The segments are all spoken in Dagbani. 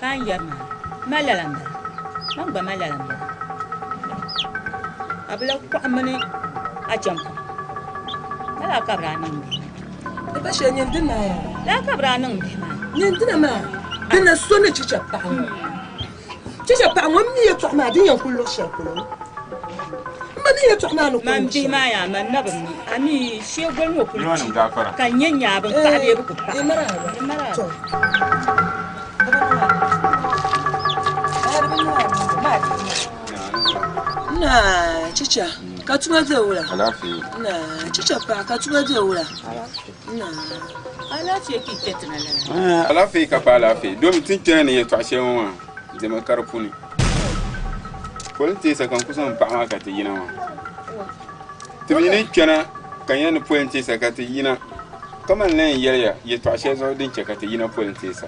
Ka n yɛri maa, ma lala m-bala, man gba ma lala m-bala. A bi lahi kɔhi mini a chɛmpuŋ. Lala ka bɛ daa niŋ bihi maa. Di pa shɛli nyin dina yaa. Lala ka bɛ daa niŋ bihi maa. Nyin dina maa, di na so ni chicha paɣa ŋɔ. Chicha paɣa ŋɔ mi yɛtɔɣa maa din yɛn kuli luɣ shɛli polo. M ba mi yɛtɔɣa maa ni kuli Man luɣ bihi shɛli. maa yaa, man na bi mi. A mi shee goli ŋɔ kuli Niriba nim kpi gaafara. ka n nyɛ nyaa bin paɣa bee bɛ ku paɣi. Di maraaba. Di maraaba. To. Naa chicha ka tuma be wula? Alaafee. Naa chicha paɣa ka tuma be wula? Naa. Alaafee ka yi kpe ti na lala. Alaafee ka pa alaafee domi ti ni kpɛna ni yɛltɔɣa shɛli ŋɔ maa diɛma ka di puuni. Polinteesa ka n ku zaŋ paɣa maa ka ti yina maa. Ti mi ni kpɛna ka nya ni polinteesa ka ti yina kaman la yɛn yɛliya yɛltɔɣa shɛli zuɣu din chɛ ka ti yina polinteesa.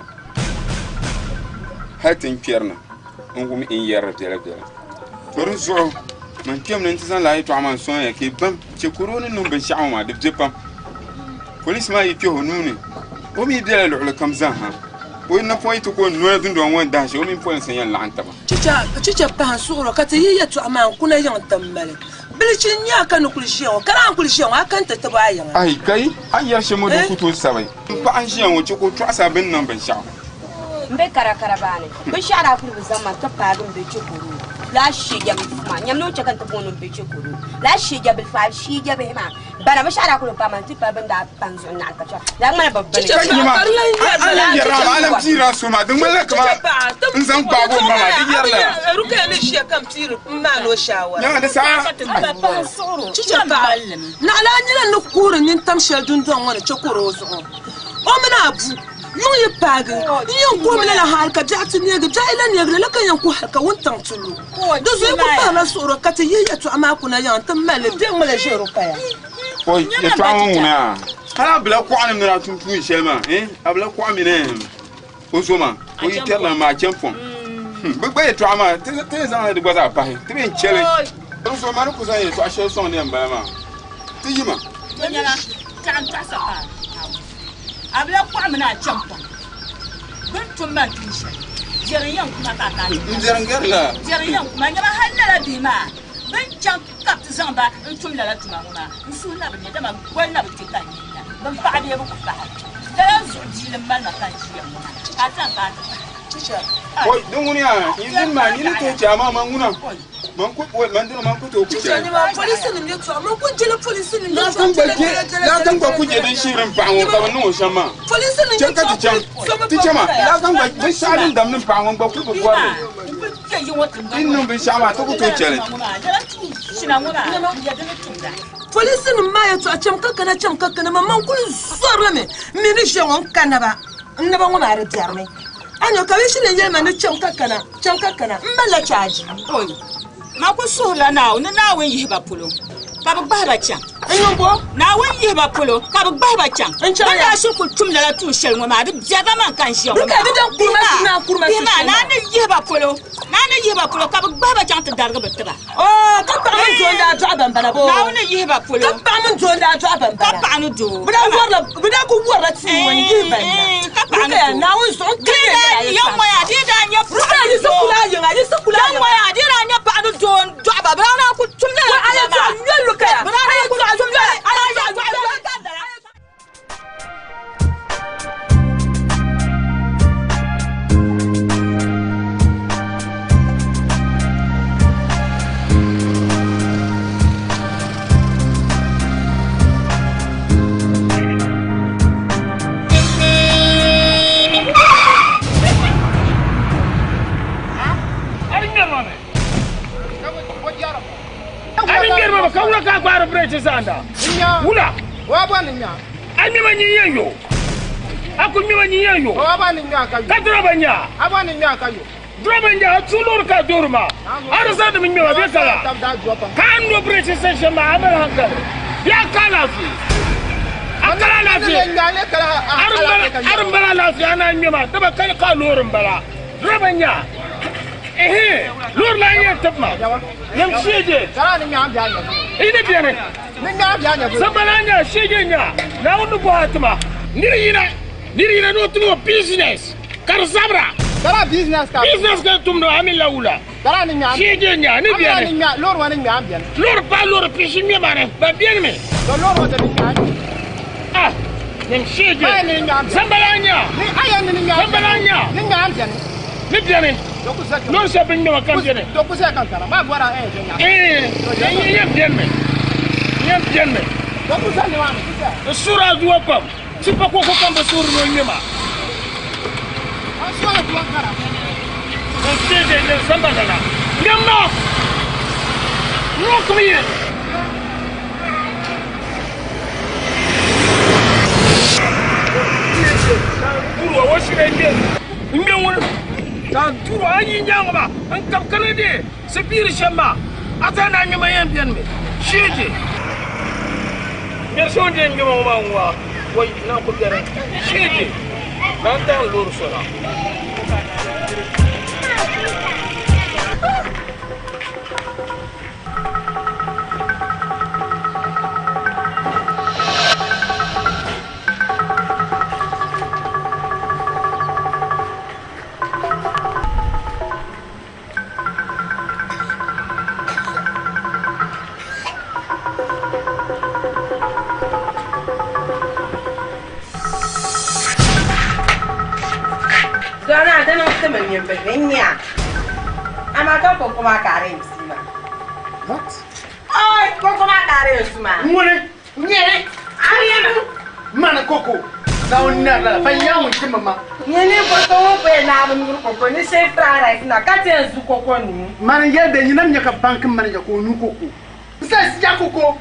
Hali ti ni kpɛrina n wum n yɛrili biɛla biɛla. To di zuɣu man kpɛm ni n ti zaŋ lala yɛltɔɣa maa n sɔŋ ya ka yi baŋ chɛ ka o ni niŋ binshɛɣu ŋɔ maa di be pam. Polisi maa yi kpɛh o nuu ni, o mi bela luɣili kam zaa ha. O napɔŋ yi ti ku o noya dundɔŋ ŋɔ n-dahi shee, o mini polinsi n-yɛn laɣim taba. Chicha pahi n-suɣir o ka ti yi yɛtɔɣa maa n-kuna yiŋ ti mali. Bilichi n-nyɛ a ka ni kuli ʒiya ŋɔ, ka daa n-kuli ʒiya ŋɔ, a ka nti tib a yiŋa. Ayi, kai, a ni yɛri shɛm ŋɔ din ku tooi sabi. M paɣa n-ʒiya ŋɔ, chɛ ka o tɔɣisi a bɛ ni niŋ binshɛɣu. M be karakarabaani, binshɛɣu daa kuli bi zaŋ ma nti paagi m be chɛkɔro lala shiijabilifu maa. Nyam ni o chɛ ka n ti booni m be chɛkɔro lala shiijabilifu, a shiijabihi maa. Bana binshɛɣu daa kuli bi paai ma nti pahi bɛ ni daa pa n zuɣu naɣi ka chɛ di daa ŋmanila bɛ bini. Ka nyima, a ni yɛri a maa, a lan piiri a so maa, di ŋmanila kaman n zaŋ gbaagi o ma maa, di yɛrila. Nyaŋa di saha. Chicha paɣa, naɣila a nyɛla ni kuhiri nintam shɛli dundɔŋ ŋɔ ni chɛ kɔr o zuɣu. O mini a bu yuŋ yi paagi, n yɛn kuhimi lala hal ka biɛɣu ti neegi, biɛɣu yi lan neegi lala ka n yɛn kuhi hal ka wuntaŋ ti lu. Di zuɣu yi kul pahirila suɣuro ka ti yihi yɛtɔɣa maa kuna yiŋa nti mali li bɛ ŋmala ʒiɛri paya. Oi, yɛtɔɣa ŋɔ ŋuni a? Hal a bila kuɣa ni mini a tum tuun shɛli maa, eh, a bila kuɣa mini o zo maa, o yi kpɛrila maa chɛmpɔŋ. Bɛ gba yɛtɔɣa maa, ti yɛn zaŋla di gba zaa pahi, ti bi yɛn chɛ li. Di zuɣu ma ni ku zaŋ yɛtɔɣa shɛli sɔŋ ni yɛn bala maa, ti yi ma. Di nyɛla tɛɣu n-tɔɣisa paai a bila kuɣa mini a chɛmpɔŋ. Bɛ ni tum ma tuun shɛli, biɛri n-yɛn ku ma ka a ka a ti N biɛri n-gari la. Biɛri n-yɛn ku ma. Nyama hal lala bihi maa, bɛ ni chaŋ ka bɛ ti zaŋ ba n-tum lala tuma ŋɔ maa, n suhu na bi ne, dama goli na bi kpe ka n nini nya. Bɛ ni paɣi bee bɛ ku paɣi. Lala zuɣu biili m-mali ma ka n ʒiya ŋɔ maa, ka a chaŋ ka a ti paɣi. Oi, din ŋuni yaa, nyin dini maa, nyin ni tooi chɛ a maa, man ŋuna. Man ku, oi, man dini, man ku tooi ku chɛ. Laakan gba ku je din shihiri m paɣa ŋɔ ka bɛ niŋ o shɛm maa. Chɛ ka ti chaŋ. Ti chɛ ma, laakan gba binshɛɣu din damdi m paɣa ŋɔ n gba kul bi bɔri li. Ti ni niŋ binshɛɣu maa, ti ku tooi chɛ li. Polinsinima maa yɛtɔɣa cham ka kana, cham ka kana, man kul zɔrimi m mi ni ʒiya ŋɔ n ka naba, n naba ŋɔ maa di biɛrimi. A nya ka bɛ shili n-yɛli ma ni cham ka kana, cham ka kana, m malila chaaji. Oi, ma ku suhirila Naawuni ni Naawuni yihi ba polo ka bɛ gbahi ba chaŋ. N niŋ bo? Naawuni yihi ba polo ka bɛ gbahi ba chaŋ. N chaŋ Bɛ ya. daa shiri kul tum lala tuun shɛli ŋɔ maa, di biɛri ba man ka n ʒiya ŋɔ Di ka maa. di dan kurima su naa kurima Bihi su maa, shɛli naa maa. ni yihi ba polo, naa ni yihi ba polo ka bɛ gbahi ba chaŋ ti darigi bɛ tiba. Oo, ka paɣa mini doo n-daa dɔɣi bambala boo? Naawuni ni yihi ba polo. Ka paɣa mini doo n-daa dɔɣi bambala. Ka paɣa ni doo. Bɛ daa wɔrila, bɛ daa kul wɔrila tia ŋɔ n-yihi ba na. Ka paɣa ni Rukaya, doo. Naawuni zuɣu n-ka Di yɛn daa yɛli a yɛn yɛltɔɣa. ŋɔya, di daa nyɛ paɣa Rukaya, ni yiɣisi doo. kuli a yiŋa, yiɣisi kuli a Yɛn yiŋa. ŋɔya, di daa nyɛ paɣa ni doo n-dɔɣi ba. Bɛ daa naan kul tum lala Wa a tuma yɛltɔɣa maa. nyoli Rukaya. Bɛ daa A naan kul yɛltɔɣa tum lala, nyoli, a a yɛltɔɣa yɛltɔɣa nyoli. nyoli. Dama ka wula ka a gbaari bireechi zaanda? Wula? A ŋmɛma nyin yɛn yo. A ku ŋmɛma nyin yɛn yo. Ka dirɛba nya. Dirɛba nya a tuui loori ka a doori maa. A di zaŋdimi ŋmɛma bɛ kala. Ka a ni no bireechi saha shɛli maa a mali hankali bee a ka alaafee? A kala alaafee? A di mali alaafee a naan ŋmɛma dama ka ka loori m-bala. Dirɛba nya. Ehe, loori lan yɛn tibi ma. Nyam sheeje. Yi ni beni. Sambala nya, sheeje nya. Naawuni ni bɔhi a tima. Nir yina, nir yina ni o tum o business ka di zabira. Business ka tumdi a mi la wula. Sheeje nya, ni beni. Loori paai loori pishi ŋmɛ ma ni, ban beni mi. Ah, nyam sheeje. Sambala nya, sambala nya. Ni beni. Loori shɛli bini ŋmɛma kam beni. Ee, n yɛn beni mi. N yɛn beni mi. N suhiri aduwa pam. Tipa koko kam bi suhiri ni o ŋmɛma. N sheege n samba lala. Ŋmɛma! Noo kum yi. Duru o shiri ŋmɛ. N-ŋme ŋuni ka a duru a yi nyaŋ ba n-kab ka ni deei sipiiri shɛm maa, a zaa naan ŋme ma yɛn benimi. Sheeje! Ŋmɛri so ŋun deei ŋmɛma ŋɔ maa ŋ-ŋɔ a, wai, naan ku beni. Sheeje! Naan tahi n loori so na. Dɔna di niŋ ti mi nyimbihi ni nya amaa ka koko maa ka a di yɛn pii maa. What? Oi, koko maa ka a di yɛn su maa. Ŋuni? Nyɛli, a yɛn. Mani koko, Naawuni nɛri lala, pa nya ŋun chimmi ma. Nyini koko ŋɔ pɔi naawuni nyuri koko ni shee fried rice na ka ti yɛn zu koko nuu. Mani yɛli bɛ nyina nya ka banki manager ka o nyu koko. N sayi si ya koko,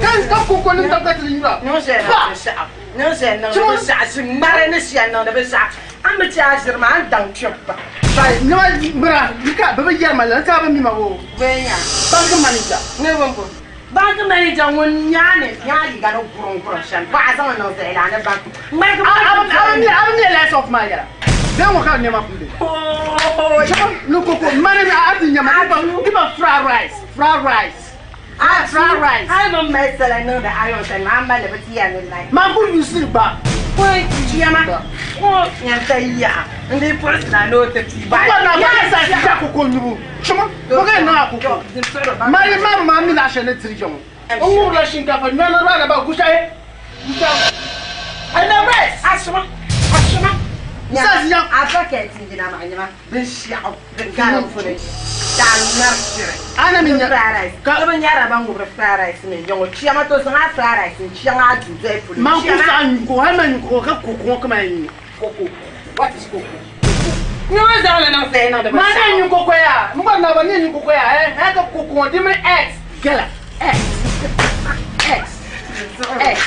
ka n ka koko nim tam ka ti di nyura. Niŋ shɛli niŋ binshɛɣu, niŋ shɛli niŋdi binshɛɣu, ʒi ŋmari ni shɛli niŋdi binshɛɣu, a ni bi chɛ a ʒiri maa, a ni daŋ kpɛbu pam. Sayi nima mira, yi ka bɛ bi yɛri ma lala, n saha bi mi ma o. Bee nya. Banki manager. Ni bɛ bo. Banki manager ŋun nyaani nyaa liiga ni gurim gurim shɛm bɔɣa zaŋ niŋ zaɣi laa ni banki ŋmaligi banki A bi mi lights off maa yɛla bee ŋɔ ka nɛma kumdi ni koko mani a ti nyama di ba fried rice fried rice fried rice hali bin mali sala niŋdi iron sani maa mali bi ti yɛli ni light maa ku yusi gba ko chiama ko yan ta yaɣa n di puɣisira ni o ti pii baɣa na ba sa ya koko nyubu chuma Bɔgɛ niŋ a koko. Mali ma ma mi laɣ shɛli ni diri ya ŋɔ. N ŋubirila shinkaafa nɔli raana ba gushahi gushahi and the rest. Asuma asuma. N sa ziya. A bucket n jina maa nyɛma binshaɣu din gari n puni ka a ŋmari shiri. A na mi nya fried rice. Ka bi nyara ban ŋubiri fried rice mi n yaŋɔ chiama to zaŋ a fried rice n chaŋ a duu dɔyi polo. Man ku saɣi nyu koko hali man nyu koko ka koko ŋɔ kaman nyu koko what is koko. Ni o zaŋ li niŋ zaya niŋdi binshɛɣu. Maa ni nyu koko yaa, m gba naba ni nyu koko yaa, eh, eh ka koko ŋɔ di mini X gala, X, X, X.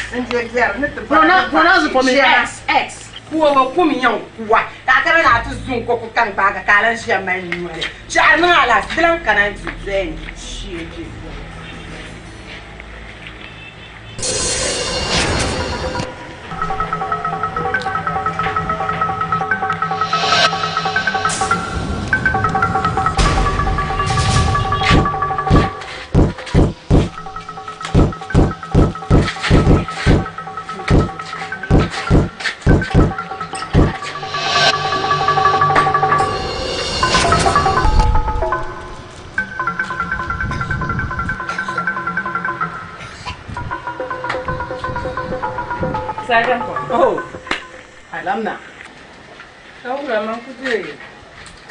Pronounce it for me, X, X. Kuwa ŋɔ kum yɛn kuwa ka a kana ni a ti zu n koko taŋkpaaga ka a lan ʒiya mali nyoli. Chɛɣiri niŋ alaafee di lan kana nti doya ni sheegi. Oh, alamna. Ka wula man ku deei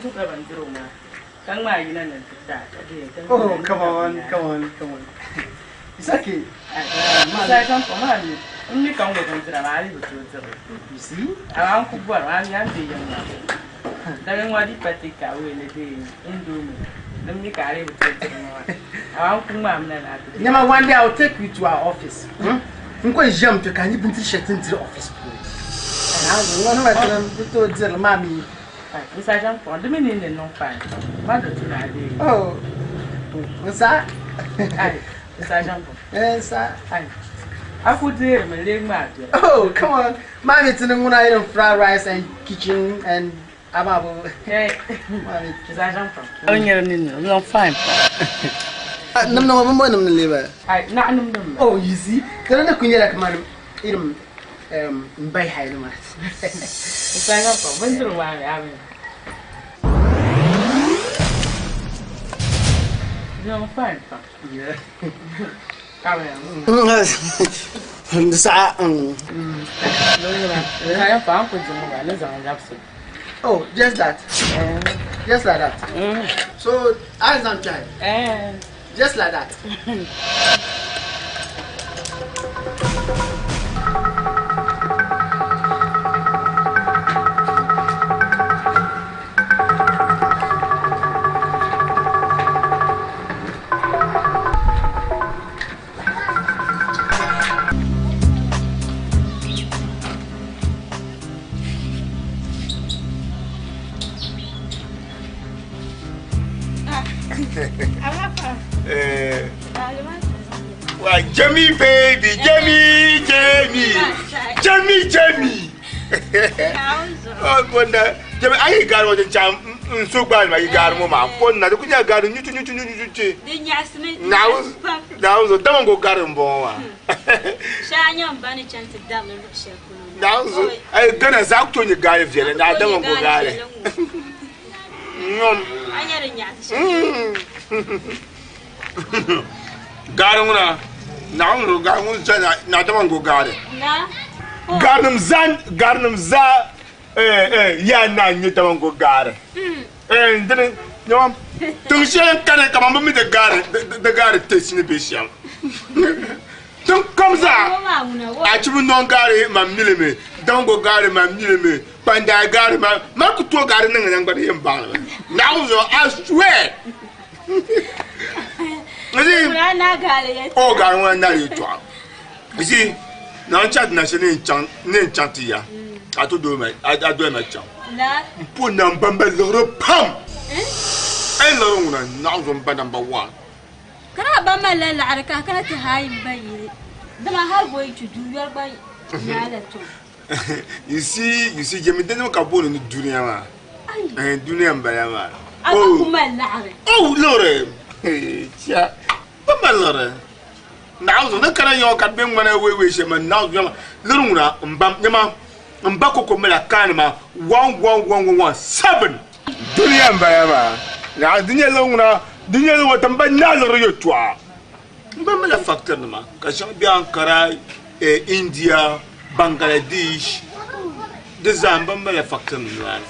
duka bindirigu maa ka ŋmaai yina na nti ti a ka deei ka Oh, come on, come on, come on. It's okay. Sergeant maa mi n mi ka n ŋɔ bindira maa a yi bi tooi diri li. You see? Amaa n ku bɔrimi a mi a ni be yiŋ maa dali ŋɔ di pa take away ni deei indomie. Din mi ka a lee bi tooi diri ma maa. Amaa n ku ŋmaami na ni a ti diri. Nyama, one day I will take you to our office. Hmm? N ko ʒiɛm kpe ka a nya bindiri shɛli ti ni diri office puuni. Ŋɔ ma ti bi tooi diri li maa mi. N sa ʒiɛm kpuɣi, di mi ni ni niŋ fine. Ma do ti ni a deei. Oh, n sa. Ai, n sa ʒiɛm kpuɣi. Eh, n sa. Ai, a ku deeri mi, lee ŋmaai doli. Oh, come on. Maa mi ti ni ŋuna irin fried rice and kitchen and ababu. Eh, n sa ʒiɛm kpuɣi. A bi nyari ni niŋ fine pam. Nimdi ŋɔ bimbo nimdi lee bala? Ai, naɣ nimdi m-bala. Oh, you see, ka di ni kuli nyɛla kamani irin m bayi hali maa. N sa ʒiɛm kpuɣi, bindirigu maa mi a bi nya. Niŋ fine pam. Di saha. Oh, just that. Just like that. So, a zaŋ kpɛhi. Just like that. Wa Jamie baby, Jamie, Jamie, Jamie, Jamie. Oh, wanda Jamie, ayi gari wajen can n so gbaali ma yi gari ŋɔ maa ko na di ku nyɛla gari nyutu nyutu nyutu ti Di nyaɣasimi Naawuni zuɣu dama n-go gari m-bɔŋɔ maa. Shee a nya m ba ni chani ti dari li luɣ shɛli polo la. Naawuni zuɣu ayi Ghana zaa ku tooi nyɛ gaali viɛlli ni Adama n-go gaali. Nyom. A nya di nyaɣasi shɛli. Gaari ŋuna Naawuni zuɣu gaari ŋun zali ni Adama n-go gaali. Na. Garinim zaa garinim zaa yaa naa n-nyɛ Damango gaari. Dini nyama tiŋ shɛli n kani kaman bɛ mi di gaari di gaari taste ni be shɛm. Tiŋ kam zaa achibu nɔŋ gaari man mi li mi, Damango gaari man mi li mi, Kpandaai gaari man man ku tooi gaari niŋ naŋgbani yɛn baŋ li mi. Naawuni zuɣu I swear. O gaari ŋuna nari yɛltɔɣa. You see, na n chat na shɛli ni n chaŋ ti ya ka a ti doli ma a doli ma chaŋ n po na n bamba liɣiri pam a yi liɣiri ŋuna naɣ zo n ba number one. Ka daa ba malila laɣiri ka a kana ti haai m ba yili dama hali bɔ yi ti duu yɔri gba naala tom. You see, you see, jɛmi dinnim ka booni ni dunia maa. Eh, dunia m bala maa. A ba ku mali laɣiri. Oh, liɣiri. Chia, ba mali liɣiri. Naɣ zuɣu ni kana yaŋɔ ka di be ŋmana weewee shɛm maa naɣ zuɣu liri ŋuna m ba nyama m ba koko mala kaanima 11117 duniya m bala maa naɣ di nyɛla ŋuna di nyɛla ŋɔ ti m ba naɣ liɣiri yɛltɔɣa m ba mala factory nima ka shɛŋa be Ankara India Bangladesh di zaa m ba mala factory nim nimaani.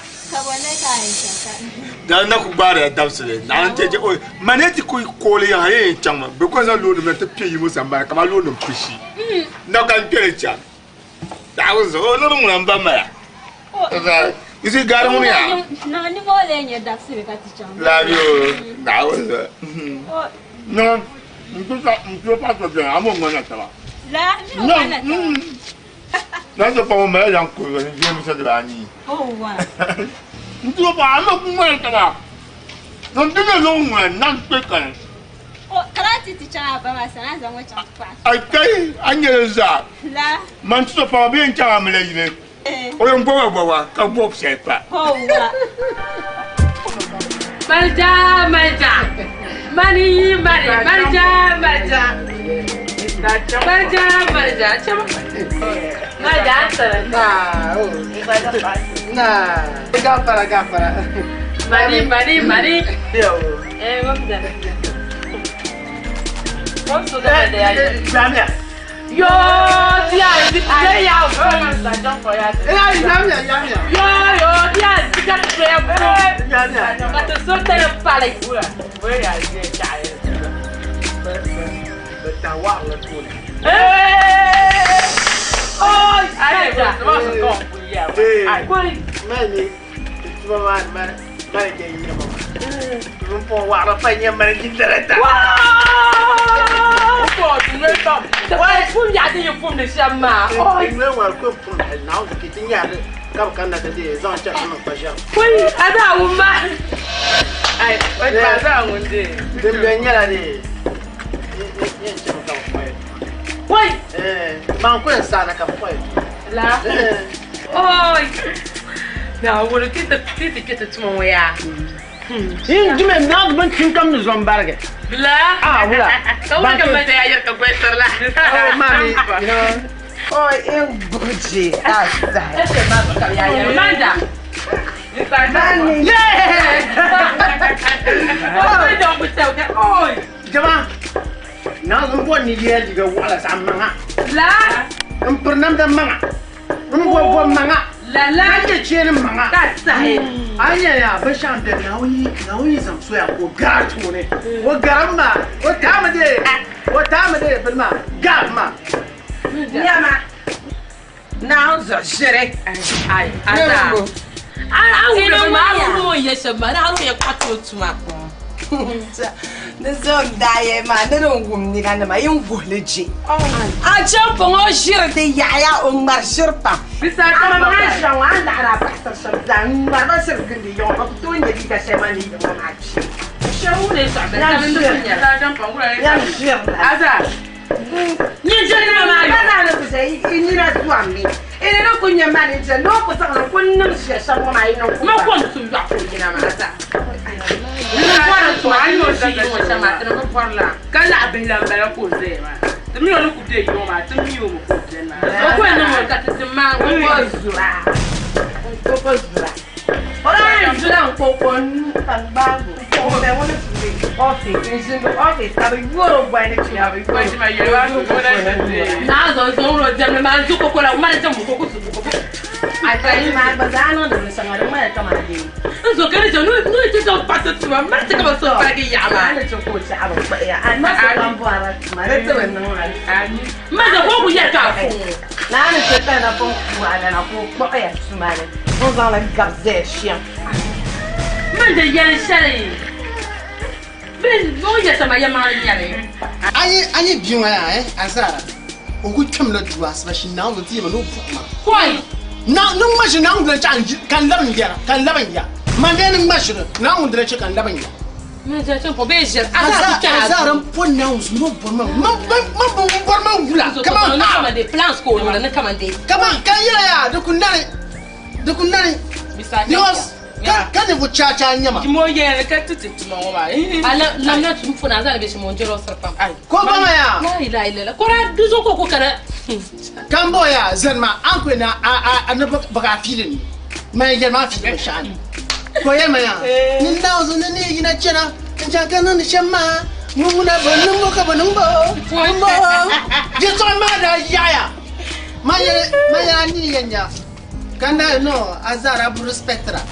Daa na ku gbaariya dabisili naɣ n chɛ o mani ti ku kooli yaha yɛn chaŋ ma bɛ ko zaŋ loori nim na ti kpɛ yimo sambani kamani loori nim pishi na ka n kpɛli chaŋ Naawuni zuɣu o liri ŋuna m ba maya you see gari ŋuni ya laabi o Naawuni zuɣu no n ku sa n ku pa so biɛni a mo ŋmana taba no na so pa ŋɔ mala zaŋ kuri ni jirambiisa dibaanii n ti pa a mo ŋmana taba n ti nyɛ lɔŋ ŋuna naŋ kpe kani A kai a nyɛli zaa man ti so paɣa bee n chaŋ a mila yili o yɛn bɔba bɔba ka bɔb shɛli pa. Malija malija mani mani malija malija malija malija chama malija ansara na na gafara gafara mani mani mani eh mamda Jamia. Yo, dia, dia ya. Jamia, jamia. Yo, yo, dia, dia ya. Jamia. Ka ti so tali pali. Mani, tuma ma ma ma ke yi ma. Bin pɔŋ waɣara pa nyɛ managing director. Pum yaɣa ti yi pumdi shɛm maa. N noli ŋɔ ko pum hali Naawuni ka ti nyari ka bi kanna ti deei zaŋ chɛri niŋ kpa ʒiɛm. Pui a daa wumma. Ai, wai pa zaa ŋun dee. Din beni nyɛla dee yɛn chɛmi ka bi kpuɣi. Pui. Man ku yɛn saana ka bi kpuɣi. La. Oi. Naawuni ti ti kpɛ ti tuma ŋɔ yaa. Yin dume naag bin tin kam ni zom barigi. La. Ah, wula. Ka wula ka mali ya yɛri ka gɔli la. Oh, mami, you know. Oh, in guje. Ah, Manda. Yeah! Jama, naag n bɔri ni yɛ liiga waɣila zaɣ maŋa. La. N piri namda maŋa. N bɔbi bɔbi maŋa. La la. Ka nyɛ cheeni maŋa. Ka sahi. A nyɛ yaa binshɛɣu n bɛ Naawuni Naawuni zaŋ soya ka o gari tooni. O garim maa, o taami dee, o taami dee bini maa, gaap maa. Nyama. Naawuni zuɣu ʒiri. Ai, a A wuli ma a wuli o yɛ shɛm maa, na a yɛ kpaɣa ti o tuma. Ni zo n daa yɛ maa ni din wum niga nima yin guhili je. A chɛm ŋɔ ʒiri di yaɣaya o ŋmari ʒiri pam. Bisa Ama maa ʒira ŋɔ a ni laɣiri a paɣasari shɛba zaa n ŋmari ba ʒiri gindi yiŋɔ ba ku tooi nyɛ liiga shɛli maa ni yiŋɔ maa kpi. Shɛba wuli Nyam ʒiri. Nyam ʒiri la. Aza. Nyɛ jɛli nima maa Ba naa ni ku ʒe i nina zɔmmi. I ni ni ku nyɛ ma ni jɛ ni o ku zaŋ li ku niŋ ʒiya shɛm ŋɔ maa yi niŋ ku Ma ba. kom tum yɔɣu ka o yina maa zaa. Ni bɔri tuma a ni o ʒi yiŋɔ shɛm maa ti ni bi bɔri la. Ka laɣa bihi lan bala ka o zaya maa. Ti mi o ni ku be yiŋɔ maa, ti mi o mi ka o beni maa. O ku yɛn niŋ o ka ti ti maa N ko zura. N ko ko zura. O daa yɛn zula n ko ko n nu ka n gbaagu. O bɛ ŋuni tuuli ɔfiisi n ʒindi ɔfiisi ka bi yoori o goli ni chɛ ka bi yoori o. Naa zaŋ zaŋ o diɛmdi maa n zu koko la mali jɛm koko zu koko. Ayi maa gba zaa niŋdi binshɛŋa di ŋmanila kamani dee. N zo ka di jɛ n'o ti zaŋ kpaɣasi tuma mali ti ka bi so farigi yaɣa Maa maa. ni chɛ ka o chaɣa bi kpuɣiya. A ma so kam bɔrila tuma di ti bi niŋ la. Ma za ko ku yɛri ka a fun. Naa ni chɛ ka na pun ku a lana ka o kpuɣiya tuma ni. O zaŋli gabi zaya shɛm. Man di yɛli shɛli. Bin o yɛ shɛm maa yɛlimaŋli nyɛli. A yi bia ŋɔ yaa, eh, Azara, o ku kpɛmla duu asiba shi Naawuni ti yɛma ni o buɣi ma. Koi. Na ni ŋma ʒiri Naawuni dina chɛ ka n labi n yɛra, ka n labi n ya. Man dee ni ŋma ʒiri Naawuni dina chɛ ka n labi n ya. Man jɛ chɛn po bee ʒiri Azara ku kpɛra. Azara n po Naawuni zuɣu ni o bɔri ma, man man man bi bɔri ma wula kaman Ni kaman dee plans ka o niŋda ni kaman dee. Kaman ka n yɛla yaa di ku nani, di ku nani because ka ka ninvuɣ chaachaa n-nyɛ ma. Jimo yɛli ka ti ti tuma ŋɔ maa. Ala lamna tum funa Azara bɛ shɛm o jɛrɔ siri pam. Ko ba ma yaa. La ilaha illallah. Kora di zo ko ko kana. Kan bɔ yaa zani ma an ku na a a a ni bɛ ka fiili ni. Ma yɛli ma fiili binshɛɣu ni. Ko yɛli ma yaa ni Naawuni zuɣu ni ni yina chana n chaŋ ka niŋdi shɛm maa ŋun ŋuna bi niŋ bo ka bi niŋ bo niŋ bo. Yɛltɔɣa maa daa yaɣiya. Ma yɛli ma yɛli a nini yɛn nya ka na no Azara bi respectira.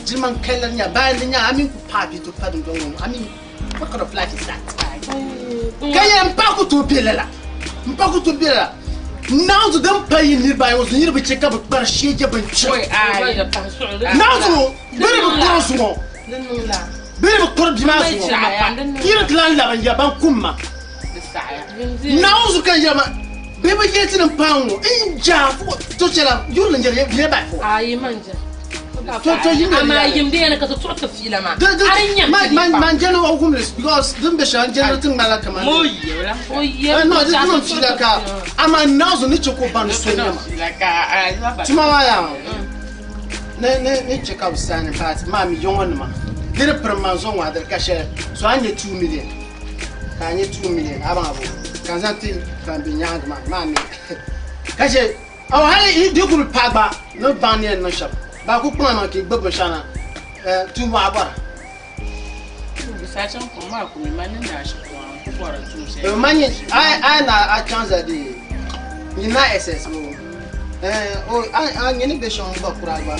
Jiliman kalli nya bayan di nya a mini ku paai bɛ ti pa dundɔŋ ŋɔ ni. I mean, what kind of life is that? Ka yɛli m pa ku tooi be lala. M pa ku tooi be lala. Naawuni zuɣu din pa yi niriba ayi ŋɔ zuɣu niriba chɛ ka bɛ kpari sheeja binchɛri. Naawuni zuɣu bɛ di bi kpari zuŋɔ. Bɛ di bi kpari bia maa zuŋɔ. Yi di ti lan labi n ya ban kum ma. Naawuni zuɣu ka n yɛli ma bɛ bi yɛli ti ni m paai ŋɔ n jaa to chɛla yurili n jɛri yɛ bahi fo. Ayi man jɛ. To to yim Amaa yim di yɛli ka ti tuɣi ti fiila maa. Di di A di nyam ma ti ma pam. man jɛni o wumli because din bɛ shɛli n jɛni ti ŋmanila kaman. Mo yɛla. O yɛ No, di niŋ fiila ka amaa Naawuni ni chɛ ka o ba ni so nyɛma. Tuma maa yaa ni ni ni chɛ ka bi saani but maa mi yiŋɔ nima di di pirim ma zuɣu ŋɔ a diri ka shɛli so a nyɛ 2 million ka a nyɛ 2 million a baŋ a bo ka n zaŋ ti ban be nyaangi maa maa mi ka chɛ aw hali di ku bi paai gba ni baŋ ni yɛn niŋ shɛm ba ku kpaŋ maŋ ka i gbubi binshɛɣu na tuumɔɣu a bɔra. Ma nyɛ a na a chaŋ za di nyini na SS o o a nyini bɛ shɛŋa gba kura gba.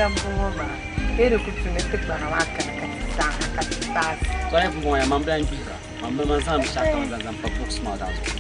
lambu ŋɔ maa, bee di ku tu ni ti gbana maa kani ka ti zaŋ ka ti paasi. Tɔya pumpɔŋɔ yaa man bilan gbihira, man bi man zaŋ binshɛɣu kam zaŋ zaŋ pa books maa daa zuɣu.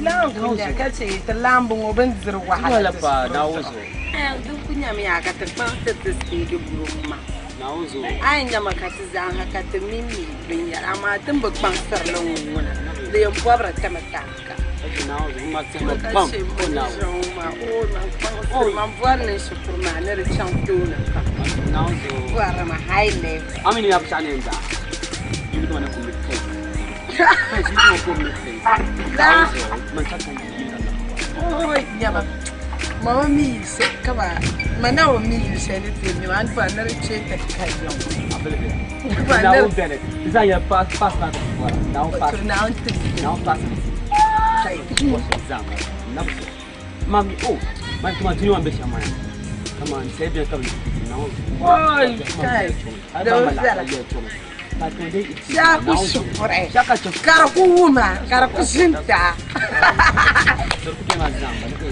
Laɣingu nya ka chɛ ti laɣimbu ŋɔ bɛ ni diri wahala Wala ti pa shikuru Naawuni zuɣu. zuɣu. Din ku nyami yaa ka ti kpaŋ ti ti siteegi buro ŋɔ maa. Naawuni zuɣu. A yi nyama ka ti zaŋ ha ka ti mimi binyɛra amaa ti ni bi kpaŋsiri li ŋɔ ŋuna di yɛn bɔbiri ti mi taaka. Ka chɛ Naawuni zuɣu ma tɛhima Ka pam chɛ o Naawuni. ʒiɛŋ maa o man kpaŋsiri man bɔri ni shikuru maa ni di chaŋ tooni pam. Naawuni zuɣu. Bɔri ma high level. A mi ni yaa binshɛɣu ni yɛn daa. Yi mi ni kum ni kai. Kai yi mi kum ni kai. Naawuni zuɣu man ta ka yi ka na. Oi, nyama. Mama mi yuli shɛli kama ma na bi mi yuli shɛli ni ti nyama a ni bɔri ni di kpe ti ka yiŋ. Abili bɛ. Bɔri ni Naawuni bɛni. Di zaa nyɛla pass pass maa ka ti bɔra. Naawuni pass. To Naawuni ti Naawuni pass. Kai bɔsi zaa maa. Nabi zuɣu. Ma mi o ma kama dunia maa bɛ shɛm maa kama sai bɛni ka bi Naawuni zuɣu. Oi, kai. Ai ba ma laɣa yɛ tɔmi. Shɛhi ku shukuri ka di ku wuma ka di ku ʒinta.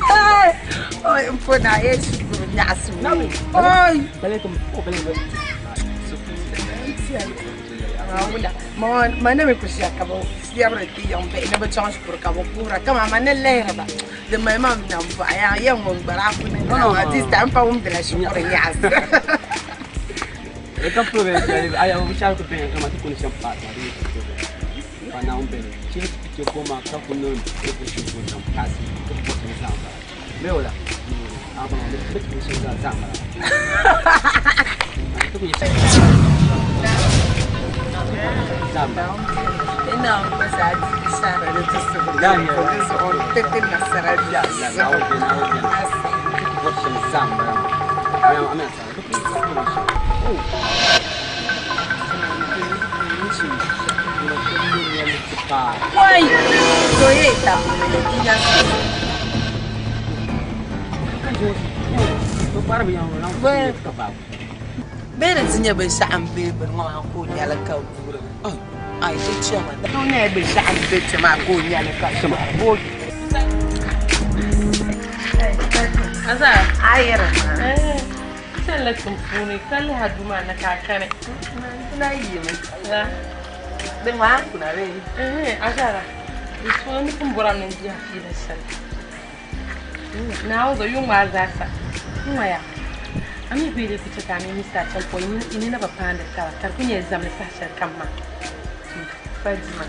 Ai, oi, n po na ye shukuru nyaɣasi wo. Oi. Ma na mi ku ʒiya ka bi lɛbiri ti yiŋ bihi ni bi chaŋ shikuru ka bi kuhira kaman ma ni lihiri ba di mali ma nambɔɣu yaa yɛn ŋun gbara a ku ni maa this time pa wumdila shikuru nyaɣasi. E ka polo bɛ ay abu shar ko bɛn kama ti kuni shɛm pa ma di pa Naawuni bɛni che che goma ka ku niŋ e ku shi ku zaŋ paasi ka ku bɔsi zaŋ bara me wala a ba ma bɛ ti shɛm zaŋ zaŋ bara ti ku yi zaŋ bara Ina gba zaa di shahara ni ti suhu di zuɣu ti ti nasara ya ya Naawuni bɛni Naawuni bɛni ti ku bɔsi shɛm zaŋ bara ma ami asara ti ku yi Wai! To ye ta ina Bee di ti nyɛ binshɛɣu m-be bini ŋɔ maa ka o nyɛli ka guuri ai di chɛmi di nyɛla binshɛɣu m-be kpɛ maa ka o nyɛli ka guuri Azara. Ayiri maa. Chanila tiŋ puuni ka lihi a duu maa ni ka a kani. Na yimi. La. Di ŋmaa kuna bee? Azara, di suuni ni pun bɔrimi ni n dihi a fiila shɛli. Naawuni zuɣu yuŋ maa zaasa. N ŋmaya. A mi bee di ku chɛ ka a mini Mr. Acheampong yi ni na bi paandi taba ka di ku nyɛla zamdi saha shɛli kam maa. Fadima,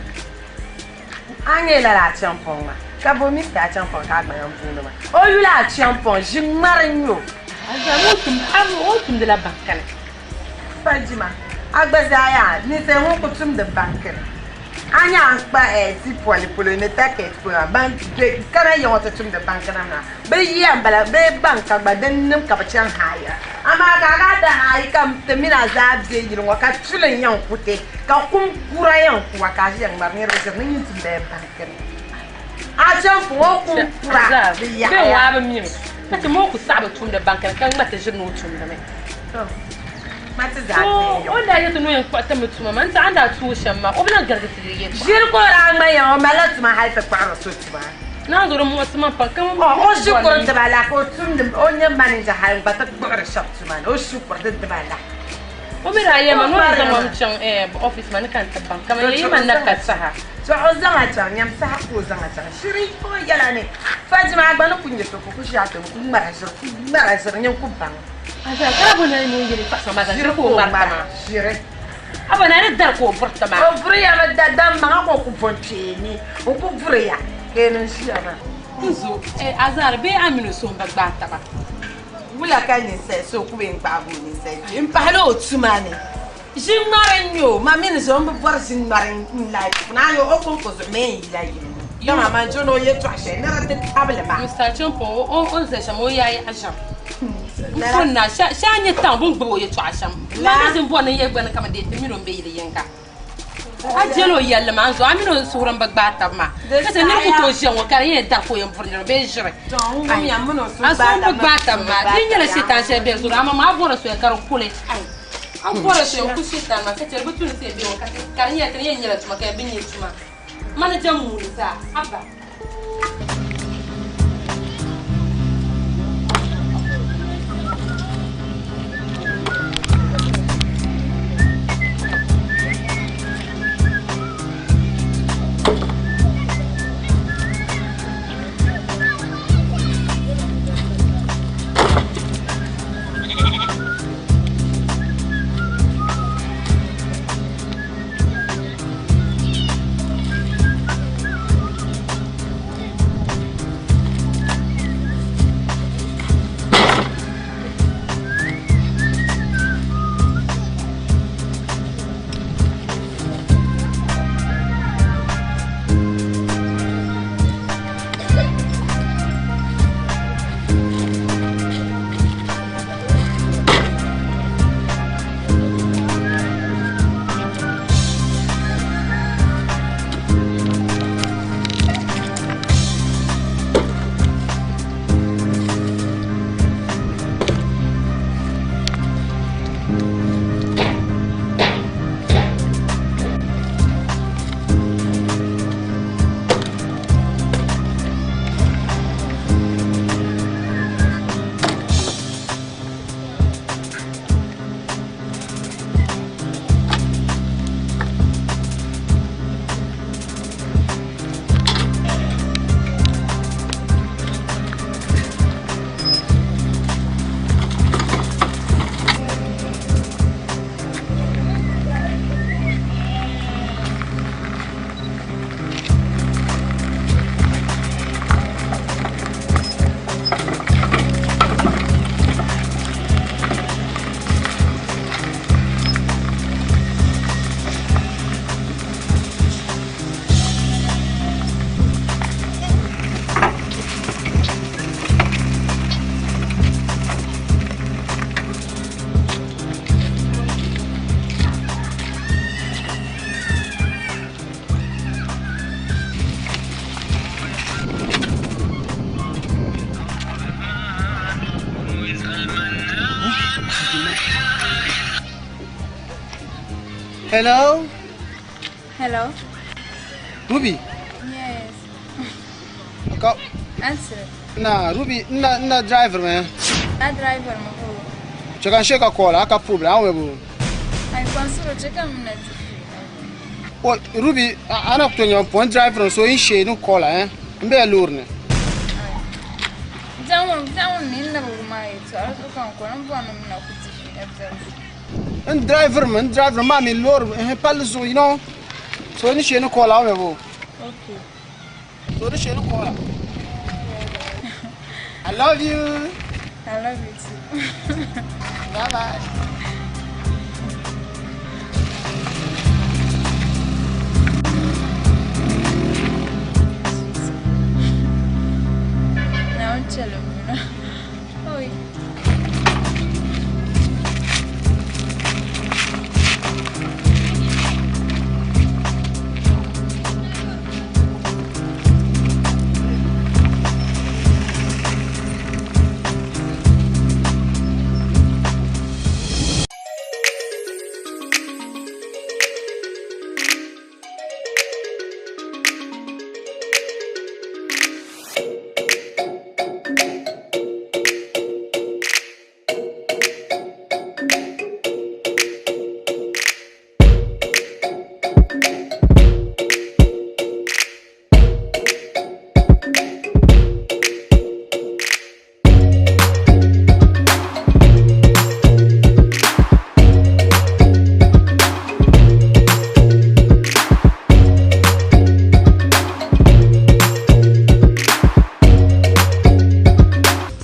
a nyɛ lala Acheampong maa ka bo Mr. Acheampong ka a gba yɛn booni ma. O yuli Acheampong, ʒi ŋmari n-nyɛ o. Azara, o tumdila banki ni. Fadima, a gba zaa yaa ninsal ŋun ku tumdi banki ni. A nya a ni kpa ti poli polo ni target polo maa, ban be kana ya ŋɔ ti tumdi banki nim maa, bɛ yiya m-bala bee banka gba din nim ka bɛ chaŋ haaya. Amaa ka a daa ti haayi ka ti mini a zaa be yili ŋɔ ka tuli n-yɛn ku ti, ka kum kura yɛn ku a ka a ʒiya ŋmari niriba ʒiri ni nyin tumdila banki ni. A chaŋ ŋɔ kum kura di Bee yaɣiya. waa bi mimi ka ti moo ku saɣi bi tumdi banki ni ka ŋma ti ʒiri ni o tumdimi. Ma ti zaa To, deei o ni daa yɛli ti ni o yɛn kpuɣi ti mi tuma maa, n ti a ni daa tuui shɛm maa, o bi lan garigi ti di yɛltɔɣa. Ʒiri ka o daa ŋma ya, o malila tuma hali ti kpuɣiri so tuma. Naanzu di muɣisi ma pam ka O o shikuru diba la ka o tumdi, o nyɛ manager hali n-gba ti kpuɣiri shɛba tuma ni, o shikuru di diba la. O mi daa yɛli ma ni o ni zaŋ ma chaŋ office maa ni ka n ti baŋ, kaman yɛli ma ni na ka saha. To o zaŋ a chaŋ, nyam saha ka o zaŋ a chaŋ. Shiri o yɛla ni Fatima a gba ni ku nyɛ so ka o ku ʒi a tooni ku ŋmara ʒiri, ku ŋmara ʒiri nyin ku baŋ. Azara ka a bo nani ni o yɛli paɣa maa zaa shiri ka o ŋmari ti maa. Shiri. A bo nani dari ka o buri ti maa. O buri ya mi daadam maŋa ka o ku bo n-kpeeni n ku buri ya ka yi niŋ ʒiya maa. Nzo, Azara bee a mini o suhu m-bi gbaai taba? Wula ka ninsal so ku bee n-gbaagi o ninsal kpee m-pahila o tuma ni? Ʒi ŋmari n-nyɛ o, ma mini zo m-bi bɔri ʒi ŋmari n life puuni. A yo o kɔŋko zuɣu ma yɛn yila yim ni. Dama man jo ni o yɛltɔɣa shɛli ni di ti tabili ma. Mister Acheampong, o ni zali shɛm o yaa yaɣa ʒiɛm. N pun na, shee a nyɛ taŋ bɛ ni gbubi o yɛltɔɣa shɛm. Ma mi zin bɔri ni n yɛli gba ni kaman dee ti mini o m-be yili yiŋga. A jɛl o yɛlli maa n-zuɣu, a mini o suhuri m-bi gbaai taba maa. Ka chɛ nir ku tooi ʒiya ŋɔ ka di yɛn dari ka o yɛn buri niriba bee ʒiri. A suhu m-bi gbaai taba maa. Di yi nyɛla shiitan shɛli bɛ zuɣu, amaa maa a bɔri soya ka di kuli. A bɔri soya n-ku shiitan maa ka chɛ di bi tu ni ti yɛn be ŋɔ ka di nyɛla ti ni yɛn nyɛla tuma ka bi nya tuma. Mani jɛm muuni zaa, haba. Hello? Hello? Ruby? Yes. Ka Answer. na Ruby na na driver me. A driver mo ko. Che kan sheka call aka problem awe bu. Ai konsuro che kam na di. O Ruby ana to nyon pon driver so in she no call eh. Mbe lurne. Zawon zawon ni na bu ma yi to ara so kan ko n bo no na ku ti fi N driver man driver ma mi lor eh pal zo you know. So ni she no call awe bu. Okay. So ni she no call. I love you. I love you too. Bye bye. Now I'm chilling, you know. Oi.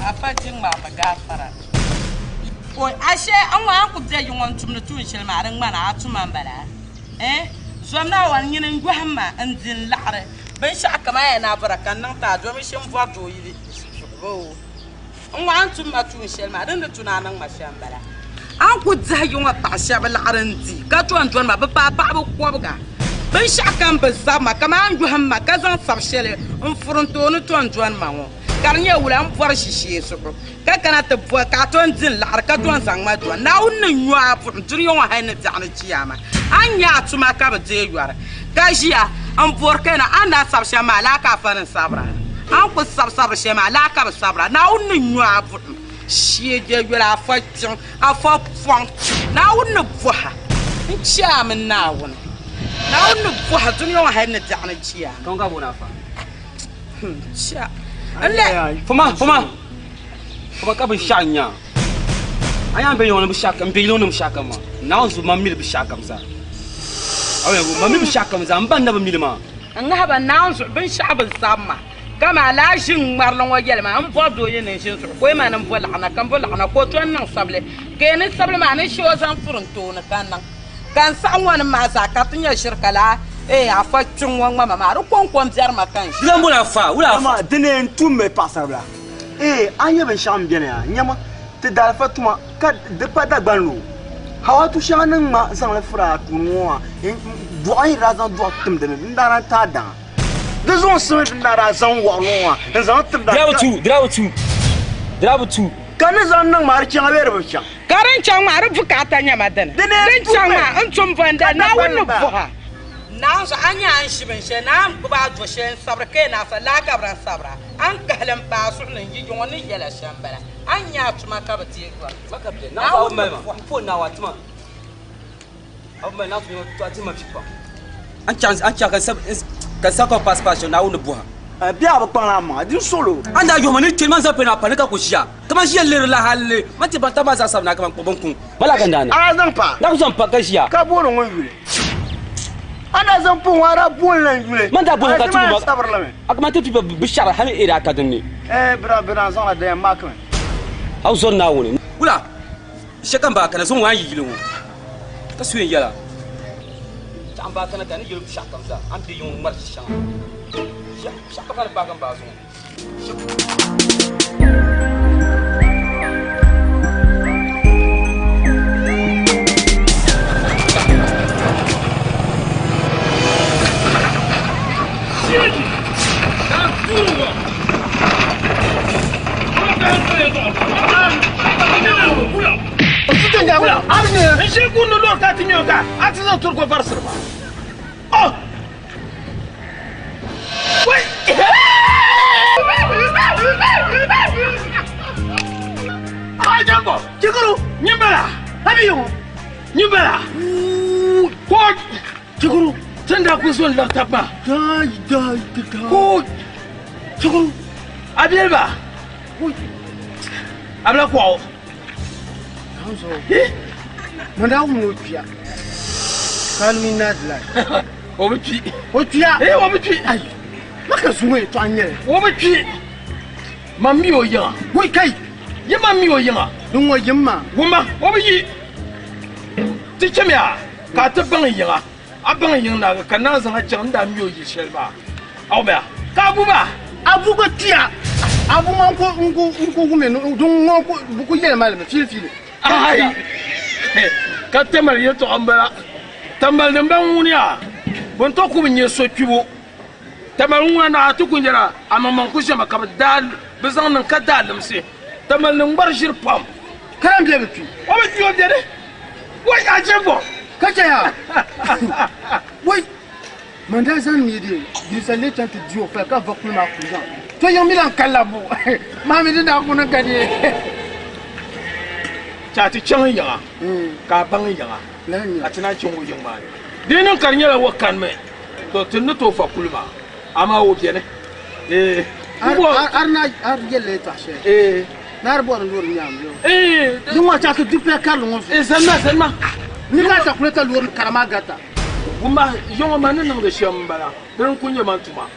Afa ti ŋmaa mi gaafara. O ashe n ŋɔ a ku bɛ yi ŋɔ n tumdi tuun shɛli maa di ŋmana a tuma n bala eh zom na wan nyini n yɔhim ma n di n laɣiri binshaɣu kam a yɛn a bɔra ka n niŋ ti a domi shim bɔri doo yili n ŋɔ a ni tum ma tuun shɛli maa din di tu ni a niŋ ma shɛm n bala a ni ku dihi yi ŋɔ paɣa shɛba laɣiri n di ka tom dɔni ma bi paai paɣaba kɔbiga binshaɣu kam bi zabi ma kamani a ni yɔhim ma ka zaŋ sabi shɛli n furi n tooni tom dɔni ma ŋɔ ka di nyɛ wula n bɔri ʒishee zuɣu ka kana ti bɔri ka a tom di n laɣiri ka tom zaŋ ma dɔni Naawuni ni nyo a buɣim dunia ŋɔ hali ni biɛɣu ni chiyaama a ni nya a tuma ka bi deei yɔri ka ʒiya n bɔri ka na a ni daa sabi shɛm maa laa ka a fa ni sabira a ni ku sabi sabiri shɛli maa laa ka bi sabira Naawuni ni nyo a buɣim shee je yoli a fa kpiɔŋ a fa pɔŋ Naawuni ni bɔha n chɛ a mini Naawuni Naawuni ni bɔha dunia ŋɔ hali ni biɛɣu ni chiyaama. Tɔŋ ka booni afa. Chɛ n lɛ. Foma foma foma ka binshɛɣu n-nya a yaa n be yiŋ ni binshɛɣu kam n be yili ŋɔ ni binshɛɣu kam maa Naawuni zuɣu man mili binshɛɣu kam zaa a wum man mi binshɛɣu kam zaa m ba n na bi mili maa. N ŋahi ba Naawuni zuɣu binshɛɣu bi zabi ma kaman lala ʒi ŋ-ŋmarili ŋɔ yɛli ma m bɔri doo yi ni n-ʒini zuɣu ka o yi ma ni m bo laɣina ka m bo laɣina ka o to n-niŋ sabili ka yi ni sabili maa ni shee o zaŋ furi n tooni ka niŋ ka n saɣi ŋɔ nim maa zaa ka ti nya ʒiri ka laa ee afa kpiŋ ŋɔ ŋmama maa di kɔŋko m-biɛri ma ka n ʒi. Di lan boli afa, wula afa? Dama di ni n tummi paɣisaribila. Ee, a nya binshɛɣu m-beni a nyama ti daalifa tuma ka di pa Dagbanli o. Hawatu shɛŋa ni ŋma zaŋ li furi a tuuni ŋɔ maa, dɔɣu yi daa zaŋ dɔɣu tim di ni, din daa lahi ti a daŋa. Di zuŋsimi din daa daa zaŋ wɔɣili ŋɔ maa n-zaŋ tim Di daa bi tuui, di daa bi tuui, di daa bi tuui. Ka ni zaŋ niŋ maa di chaŋ bee di bi chaŋ? Ka din chaŋ maa di bukaata nyɛma dini? Din chaŋ maa n tum bɔnda Naawuni ni buha. Naanzu a nya a ni ʒi binshɛli ni a ni gbubi a do shɛli n-sabiri ka yi naasa laa ka bɛ daa sabira, a ni kahili m-paai a zuɣu ni n-yi yiŋɔ ni yɛla shɛm m-bala. A ni nya a tuma ka bɛ deei yɔri. Naawuni ni buha. Ka sa ka pass pass Naawuni ni buha. Bɛ a bi kpaŋ a maŋa din sɔli o. A ni daa yɔhima ni kpɛri man zaŋ pini a pa ni ka ku ʒiya kaman ʒiya liri la hali man ti baŋ taba maa zaa sabi na kaman kpuɣi bin kuŋ ma la ka n daa niŋ. A daa zaŋ pa? N daa ku zaŋ pa ka ʒiya. Ka booni ŋun yuli? A daa zaŋ pa ŋɔ a daa booni la n yuli. Man daa booni ka tuhi ma. Sabiri li mi. A kaman ti pi bi shɛri hali area ka din ni. Ɛɛ bɛ daa zaŋla daya maaki mi. A bi zɔri Naawuni. Wula shɛ ka m baa kana zuŋɔ ŋɔ a ni yi yili ŋɔ ka so yɛn yɛla. Chaɣ m baa kana ka ni yɛli shɛɣu kam zaa a ni be yiŋ ŋmari chi shɛŋa. Shɛɣu ka ni paagi m baa zuŋɔ. Kula n ʒi gundi loori ka ti ŋmɛ o ka a ti zaŋ turigo varisiri ma. Oh! Wai! A jango! Chikuru! Nyimbala! Abi yuŋo! Nyimbala! Ko! Chikuru! Tin daa ku zo n-lari taba maa. Dai dai dai. Ko! Chikuru! A biɛli ba? A bila kɔɣu. Man daa wum ni o kpiya. Ka a lumi naa dilai. O bi kpi. O kpiya? Ee, o bi kpi. Ai, ma ka zuŋɔ yɛtɔɣa n-nyɛ li. O bi kpi. Man mi o yiŋa. Wai kai! Yi man mi o yiŋa. Din ŋɔ yim maa. Wumma, o bi yi. Ti chamiya ka a ti baŋ yiŋa. A baŋ yiŋ naagi ka naa zaŋ a chaŋ n daa mi o yili shɛli maa. A wumya? Ka Abu maa? Abu gba kpiya. Abu maa n ku n ku wumya ni din ŋɔ bɛ ku yɛli ma li mi fiili fiili. Ai! Ka Tamali yɛtɔɣa m-bala. Tamali din ba ŋuniya, bɛ ni tooi ku bi nya so kpibu. Tamali ŋuna naa ti ku nyɛla amaŋmaŋ ku ʒɛmi ka bɛ daa bɛ zaŋ niŋ ka daa limsi. Tamali ni ŋmari ʒiri pam. Ka lan be bi kpi. O bi kpi o beni. Wai a je bɔ? Ka chɛ ya. Wai! Man daa zaŋ mi di yinsa lee chaŋ ti di o fali ka va kuli maa kuli zaŋ. To yiŋ mi lan kalla bu. Maa mi di daa kuni ka di. Chɛ a ti chaŋ yiŋa ka a baŋ yiŋa ka ti naan chaŋ o yiŋ maa ni. Di yi niŋ ka di nyɛla o kanimi, to ti ni tooi va kuli maa, amaa o beni. Ee. Ar na ar yɛlli yɛltɔɣa shɛli. Ee. Ni ar bɔri loori nyaam yo. Ee. Di ŋɔ chɛ a ti du paya karili ŋɔ zuɣu. Ee, zanima, zanima. Ni ka calculator loori kara maa garita. Wumma, yiŋɔ man ni niŋdi shɛm m-bala, dini n-kul nyɛ man tuma.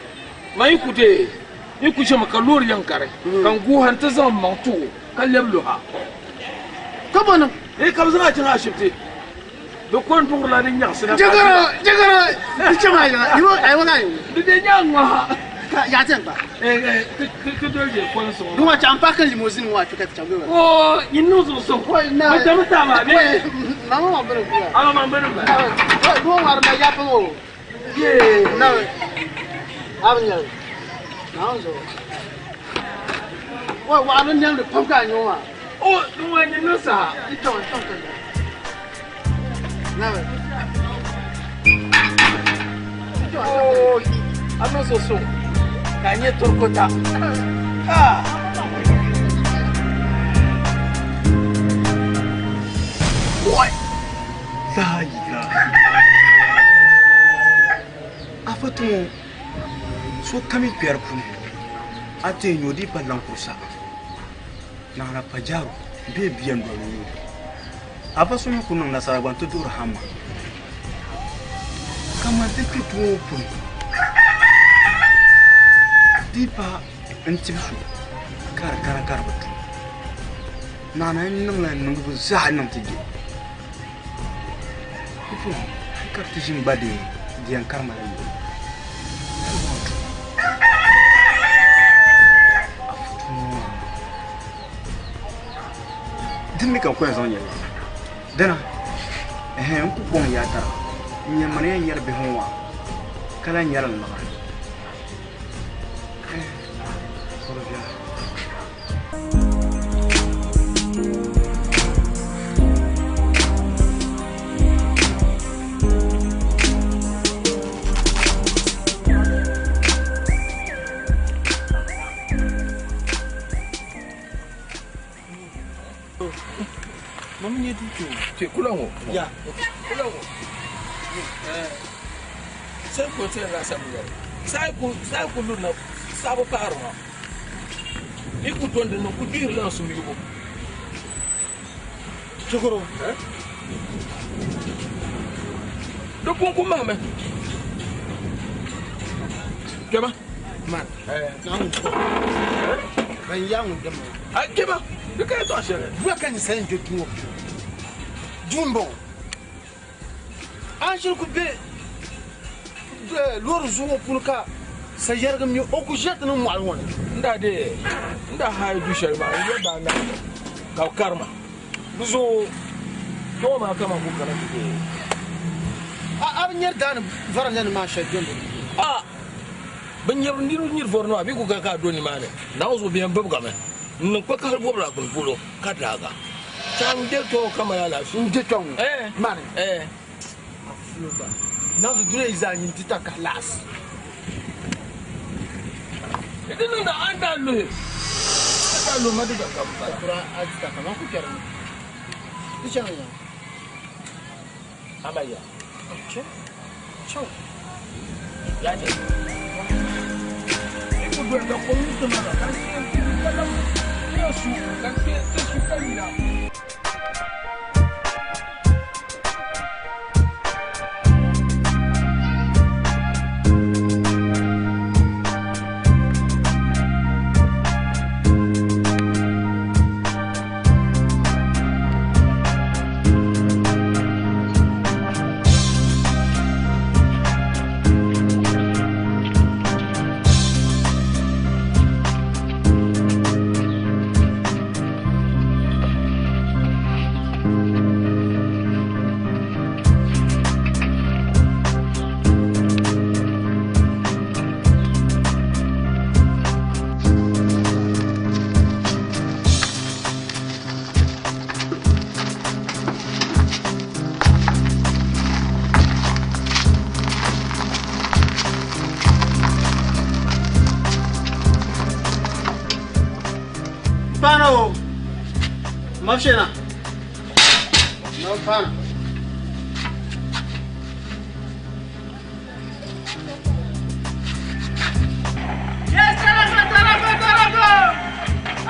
Man yi ku deei, yi ku chɛmi ka loori yɛn gari, ka n guui ha nti zaŋ m maŋ ti o, ka lɛbi luha. Ka bɔ niŋ? Ee, ka bɛ zaŋ a chaŋ ashibiti. Bɛ ko n-duɣirila di nyaɣisi na. Jɛgɔrɔ, jɛgɔrɔ, di chɛmi a yiŋa, yi a yiŋa kaa yiŋa. Di be nyaaŋa ha. Ka yaɣa ti yɛn kpa. Ee, ti doli je polinsi ŋɔ. Di ŋɔ chaŋ m-paaki limousine ŋɔ a kpe ka ti chaŋ bɛ wala. Oo, nyin niŋ zuɣusuŋ. Bɛ chami ti a maa bee? Mama maa bini n-kuli a. A ma maa bini m-bala. Di ŋɔ ŋmari ma yaa pam o. Yee. Nawe. A bi nyɛli. Naawuni zuɣu. Wa waɣa ni nɛmdi pam ka a nyɛ o maa. O, di ŋɔ nyin niŋ saha. Di chaŋ, chaŋ ka nyɛ. Nawe. Oo, a niŋ zuɣusuŋ ka a nyɛ torokota. Ah. Wai! La ilaha Afa tumo so kam yi kpɛri puuni a ti yɛn nyo di pa laŋ kurisa naɣila pajaro bee bia n doli nyo afa so mi ku niŋ nasara gba n ti duhiri hamma kaman ti kpɛ tumo puuni di pa n tibi so ka di kana ka di bi tu naɣila n niŋla n niŋbu zaa niŋ ti je Ifu ka ti ʒini gba di di yɛn karima la yoli. Din mi ka n ku yɛn zaŋ yɛli dina ɛhɛn n ku kɔŋ yaa tara n nyɛ mani yɛn nyɛri bihi ŋɔ maa ka lahi nyɛri n liɣiri. Kɔri viɛla. Kula ŋɔ. Ya. Kula ŋɔ. Sai ko sai laasabu yɛli. Sai ku sai ku lurina sabu paari ŋɔ. Yi ku dɔndi niŋ ku gbihirila n suhuyubu. Chikuru. Di kun ku mahimi. Kpɛma. Man. Ban yaa ŋun dama. A kpɛma. Di ka yɛltɔɣa shɛli. Bua ka ninsal n do duu ŋɔ puuni. Duu m-bɔŋɔ. A ni shiri ku be loori zuɣu ŋɔ puuni ka sayɛriga mi o ku ʒiya ti niŋ mɔɣili ŋɔ ni. N daa deei n daa haai du shɛli maa n yɛli ba anahi ka bɛ kari ma. Di zuɣu kpɛŋɔ maa kaman ku kana ti deei. A bi nyari daani varanda ni maa shɛli dɔndi ni? A bi nyari niriba nyiri vɔri maa bɛ ku ka ka a do nimaani. Naawuni zuɣu bɛ yɛn bibigami n-niŋ kpakahili bɔbila gbuni polo ka daaga. San de kpɛŋɔ kamani alaafee. N de kpɛŋɔ? Eh. Mani? Eh. Afulo gba. Nazu duna yi zaa nyin ti ta ka laɣisi. Di niŋda a ni daa luhi. A daa luhi ma di gba ka m bala. Kura a ti ta ka man ku kpɛri mi. Di chaŋ ya. Amaya. Chaŋ. Chaŋ. Ya che. I ku doli ka kom yi ti ma na ka n kpe n ti ka lam kpe su ka kpe ti su ka yina. Pana o. Mabshena. No pana. Yes, tarago, tarago, tarago.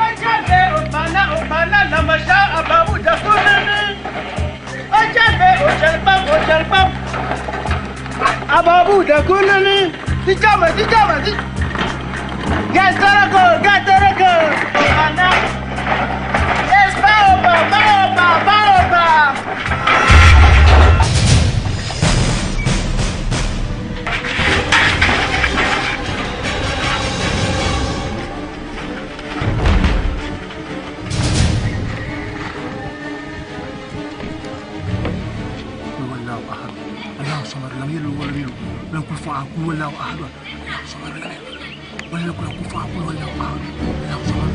Ajabe obana obana lamasha ababu dakunani. Ajabe ojalpam ojalpam. Ababu dakunani. Tijama tijama ti. Yes, tarago, got tarago. Obana. Yes, baoba, baoba, baoba. قل هو الله احد الله الصمد لم يلد ولم يولد ولم يكن كفوا احد قل هو الله احد الله الصمد لم يلد ولم يكن له كفوا احد قل هو الله احد الله الصمد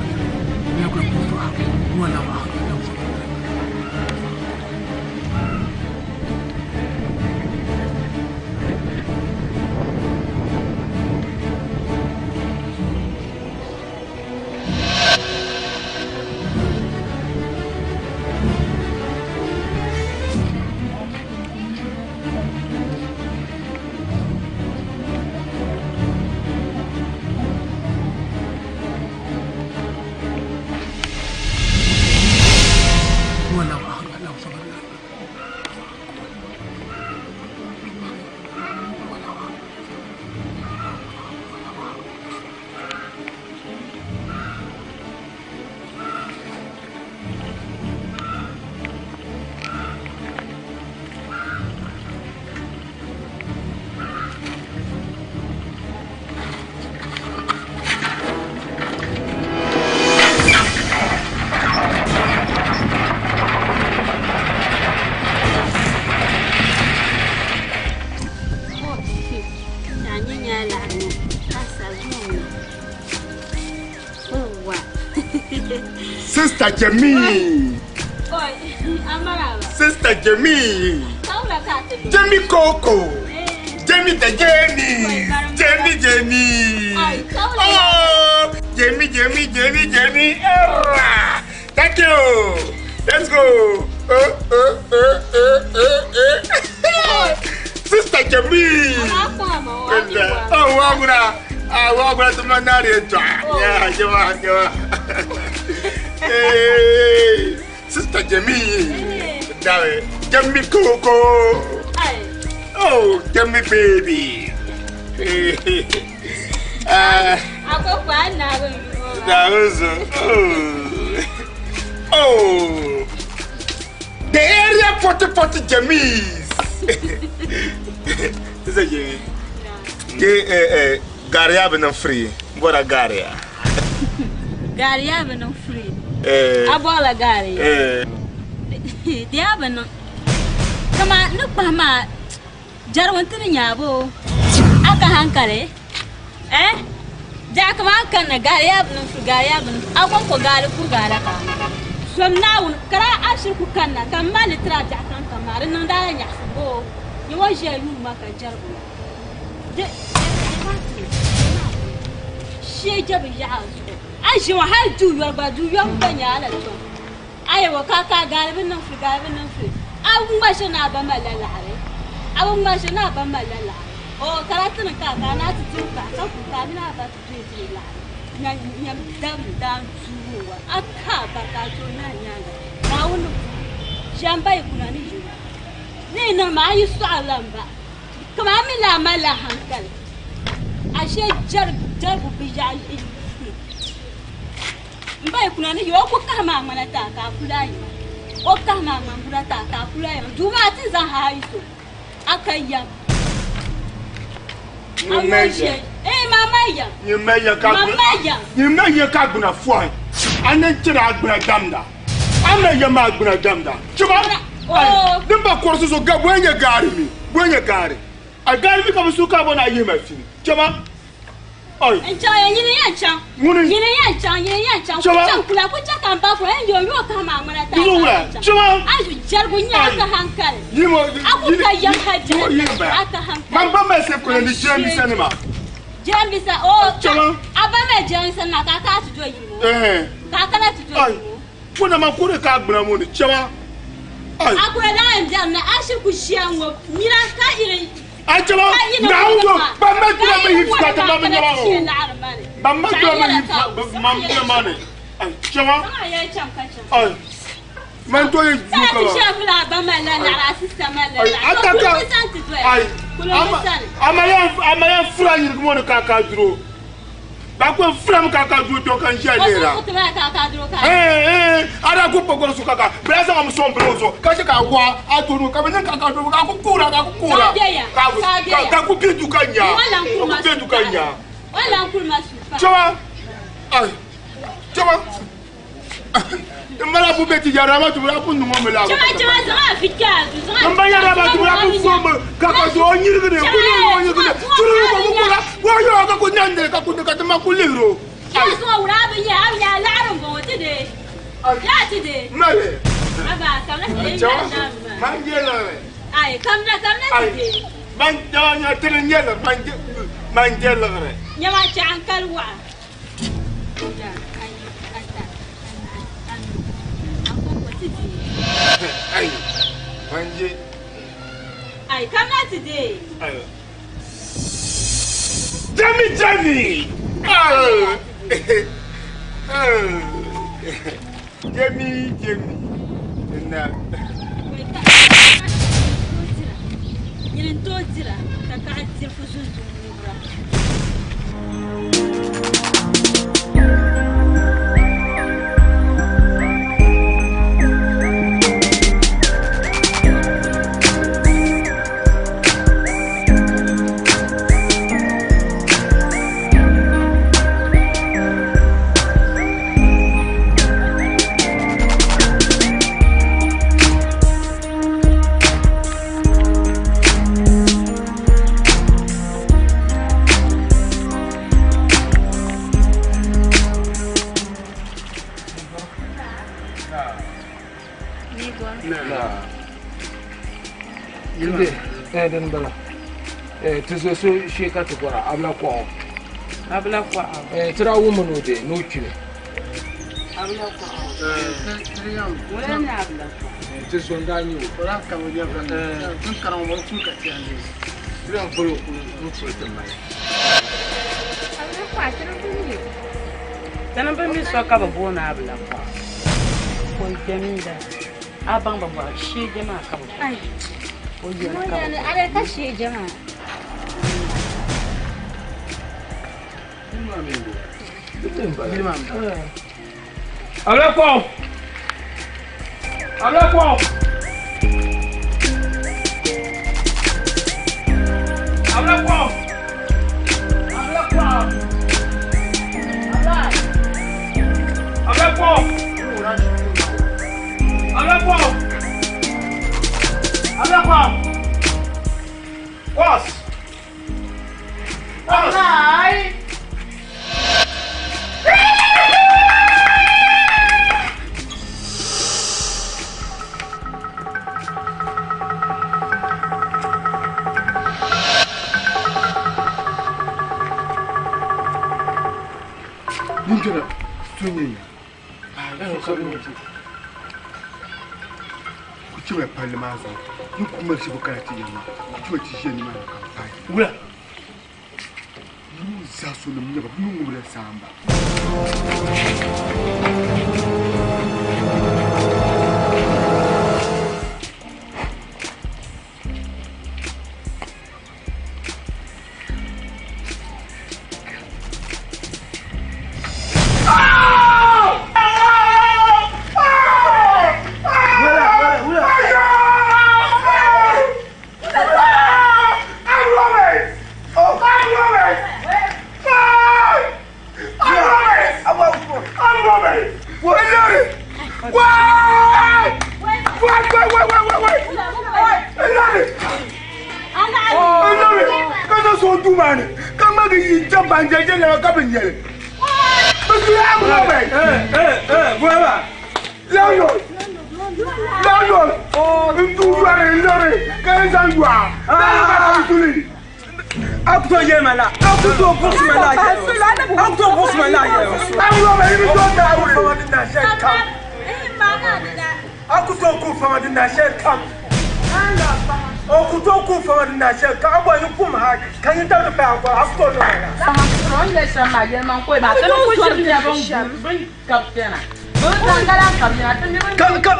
لم يكن له كفوا احد قل هو الله احد الله الصمد قل هو الله احد الله الصمد Sister Jemmy. Sister Jemmy. Jemmy Coco. Jemmy the Jemmy. Jemmy Jemmy. Oh, Jemmy Jemmy Jemmy Jemmy. Era. Thank you. Let's go. Oh, oh, oh, oh, oh, oh. Sister Jemmy. Oh, wagura. Ah, wagura tumanari etwa. Yeah, jema, jema. Hey, Sister Jemmy. Dawe. Jemmy Coco. Oh, Jemmy baby. Hey. Ah, that was oh. Oh. The area 40 40 Jemmys. Sister Jemmy. Ke eh eh Garia been free. Mbora Garia. Garia bi niŋ free. Eh. A bɔrila gaari. Eh. Di yaa bi niŋ. Kama ni kpahi maa jɛrigu n-ti ni nyaabo. A ka hankali. Eh? Biɛɣu kama a kanna gaari yaa bi niŋ free, gaari yaa bi niŋ free. A kɔŋko gaari kuriga la ka. Zom Naawuni, ka daa a shiri ku kanna ka m ma ni tiri a biɛɣu kam kam maa, di niŋdi a la nyaɣisim boo? Nyam o ʒiya yuuni ma ka jɛrigu la. Di, shee je bi yaɣi a zuɣu. A ʒi ŋɔ hal duu yɔri gba, duu yɔbu gba nyɛ a la tom. A yɛli o ka ka gaali bi niŋ fili, gaali bi niŋ fili. A bi ŋma ʒiri ni a ba malila laɣiri? A bi ŋma ʒiri ni a ba malila laɣiri? Oo, ka daa ti niŋ ka a ka a naa ti diri pahi ka ku ka a mini a ba ti dooi diri laɣiri. Nyam dabili daan tuui o wa, a ka a ba ka a tooi nahi nyaaŋa. Naawuni ni puhi ʒiɛm ba yi kuna ni yino. Ni yi niŋ maa, a yi sɔɣirila m ba, kaman a mi ni a malila haŋkali. Ashe jɛrigu bi yaɣi m ba yi kuna ni yino, o ku kahim a ŋmana ti a ka a kuli a yiŋa. O kahim a ŋmambura ti a ka a kuli a yiŋa. Duu maa ti ni zaŋ hal a yi so. A ka yɛm. A yo ʒe. Ee, maa mali yɛm. Maa mali yɛm. Nyin mali ya ka gbuna fɔhi, a ni chɛri a gbuna damda. A mali ya maa gbuna damda. Chima, din ba kɔrisi so ga bɔya nyɛ gaari mi, bɔya nyɛ gaari. A gaari mi ka bi su ka bɔ ni a yihi ma fini. Chima. N chaŋ ya nyini yɛn chaŋ. Ŋuni? Nyini yɛn chaŋ, nyini yɛn chaŋ. Ku chaŋ kula, ku chaŋ ka n ba fura, yɛn yo yo kahi maa ŋmana taa. Dizo wula? Chima. A zu jɛrigu nyɛ a ka hankali. A ku ka yɛm hali biɛla a ka hankali. Man ba mali sef kuli ni jiranbiisa nima. Jiranbiisa o. Chima. A ba mali jiranbiisa nima ka a kana ti do yili ŋɔ. Ka a kana ti do yili ŋɔ. Ko nama ko de ka gbuna ŋɔ ni chima. A kula daa yɛn biɛri ni a shiri ku ʒiya ŋɔ mira ka iri. A chɛba Naawuni do ban ma kpira mi yi ka ti ma mi nyɛma o ban ma kpira mi yi ma mi nyɛma ni a chɛba ai man to yi du ka ba ai ataka ai ama ya ama ya fura yirigi mo ni ka ka duro Ba ko fura ka ka duro to kan ʒiya lera eh eh ada ku pokoro su ka ka bila sa mu son bilo so ka se ka wa a to no ka be ka ka do ka ku kura ka ku kura ka ka ku bi du ka nya ku bi du ka nya wala kul ma su fa chama ai chama n bala bu be ti yara ba tubura ku nuŋo mi la chama chama zaŋ a fi kpe a du zaŋ n ba yara ba tubura ku fo mi ka ka do o nyirigi ne ku niŋ o nyirigi ne turi ko ku kura wa yo ka ku nyan ka ku ka ti ma ku lihiro chama zaŋ wura bi nyɛ a bi nyɛ laɣiri n bɔŋɔ ti de yaa ti de mali aba kamina ti de chama man je liɣiri ai kamina kamina ti de man chama nya tiri nyɛ liɣiri man je liɣiri nyɛma chaɣa n kali waɣa Ai, come not today. Jamie, Jamie. Oh. Oh. Jamie, Jamie. Na. Nyini n tooi dira ka kaɣa diri fu zunzun ŋubira. Din bala ti zo so shee ka ti bɔra abila kɔɣu abila kɔɣu ti daa wummi ni o de ni o kpimi abila kɔɣu ŋuna ni abila kɔɣu ti zo n daa nyɛ o ti daa boli o kuli n kuli ti mali Tini bi mi so ka bi booni abila kɔɣu o kpɛmi da a baŋ bi bɔri sheeje maa ka bi bɔri o yoli ka bi bɔri ka sheeje maa Abila kɔɣu abila kɔɣu abila kɔɣu abila kɔɣu abila kɔɣu abila kɔɣu abila kɔɣu Boss! Boss! Hi! N jɛra so nyɛ ya. Ku chɛmla palli maa zuɣu ni ku mali shɛba kana ti yɛli ma ku chɛma ti ʒiya nimaani ka m paai. Wula? Yi ŋɔ zaa sonim nyɛ ba, bɛ mi ŋubila saamba.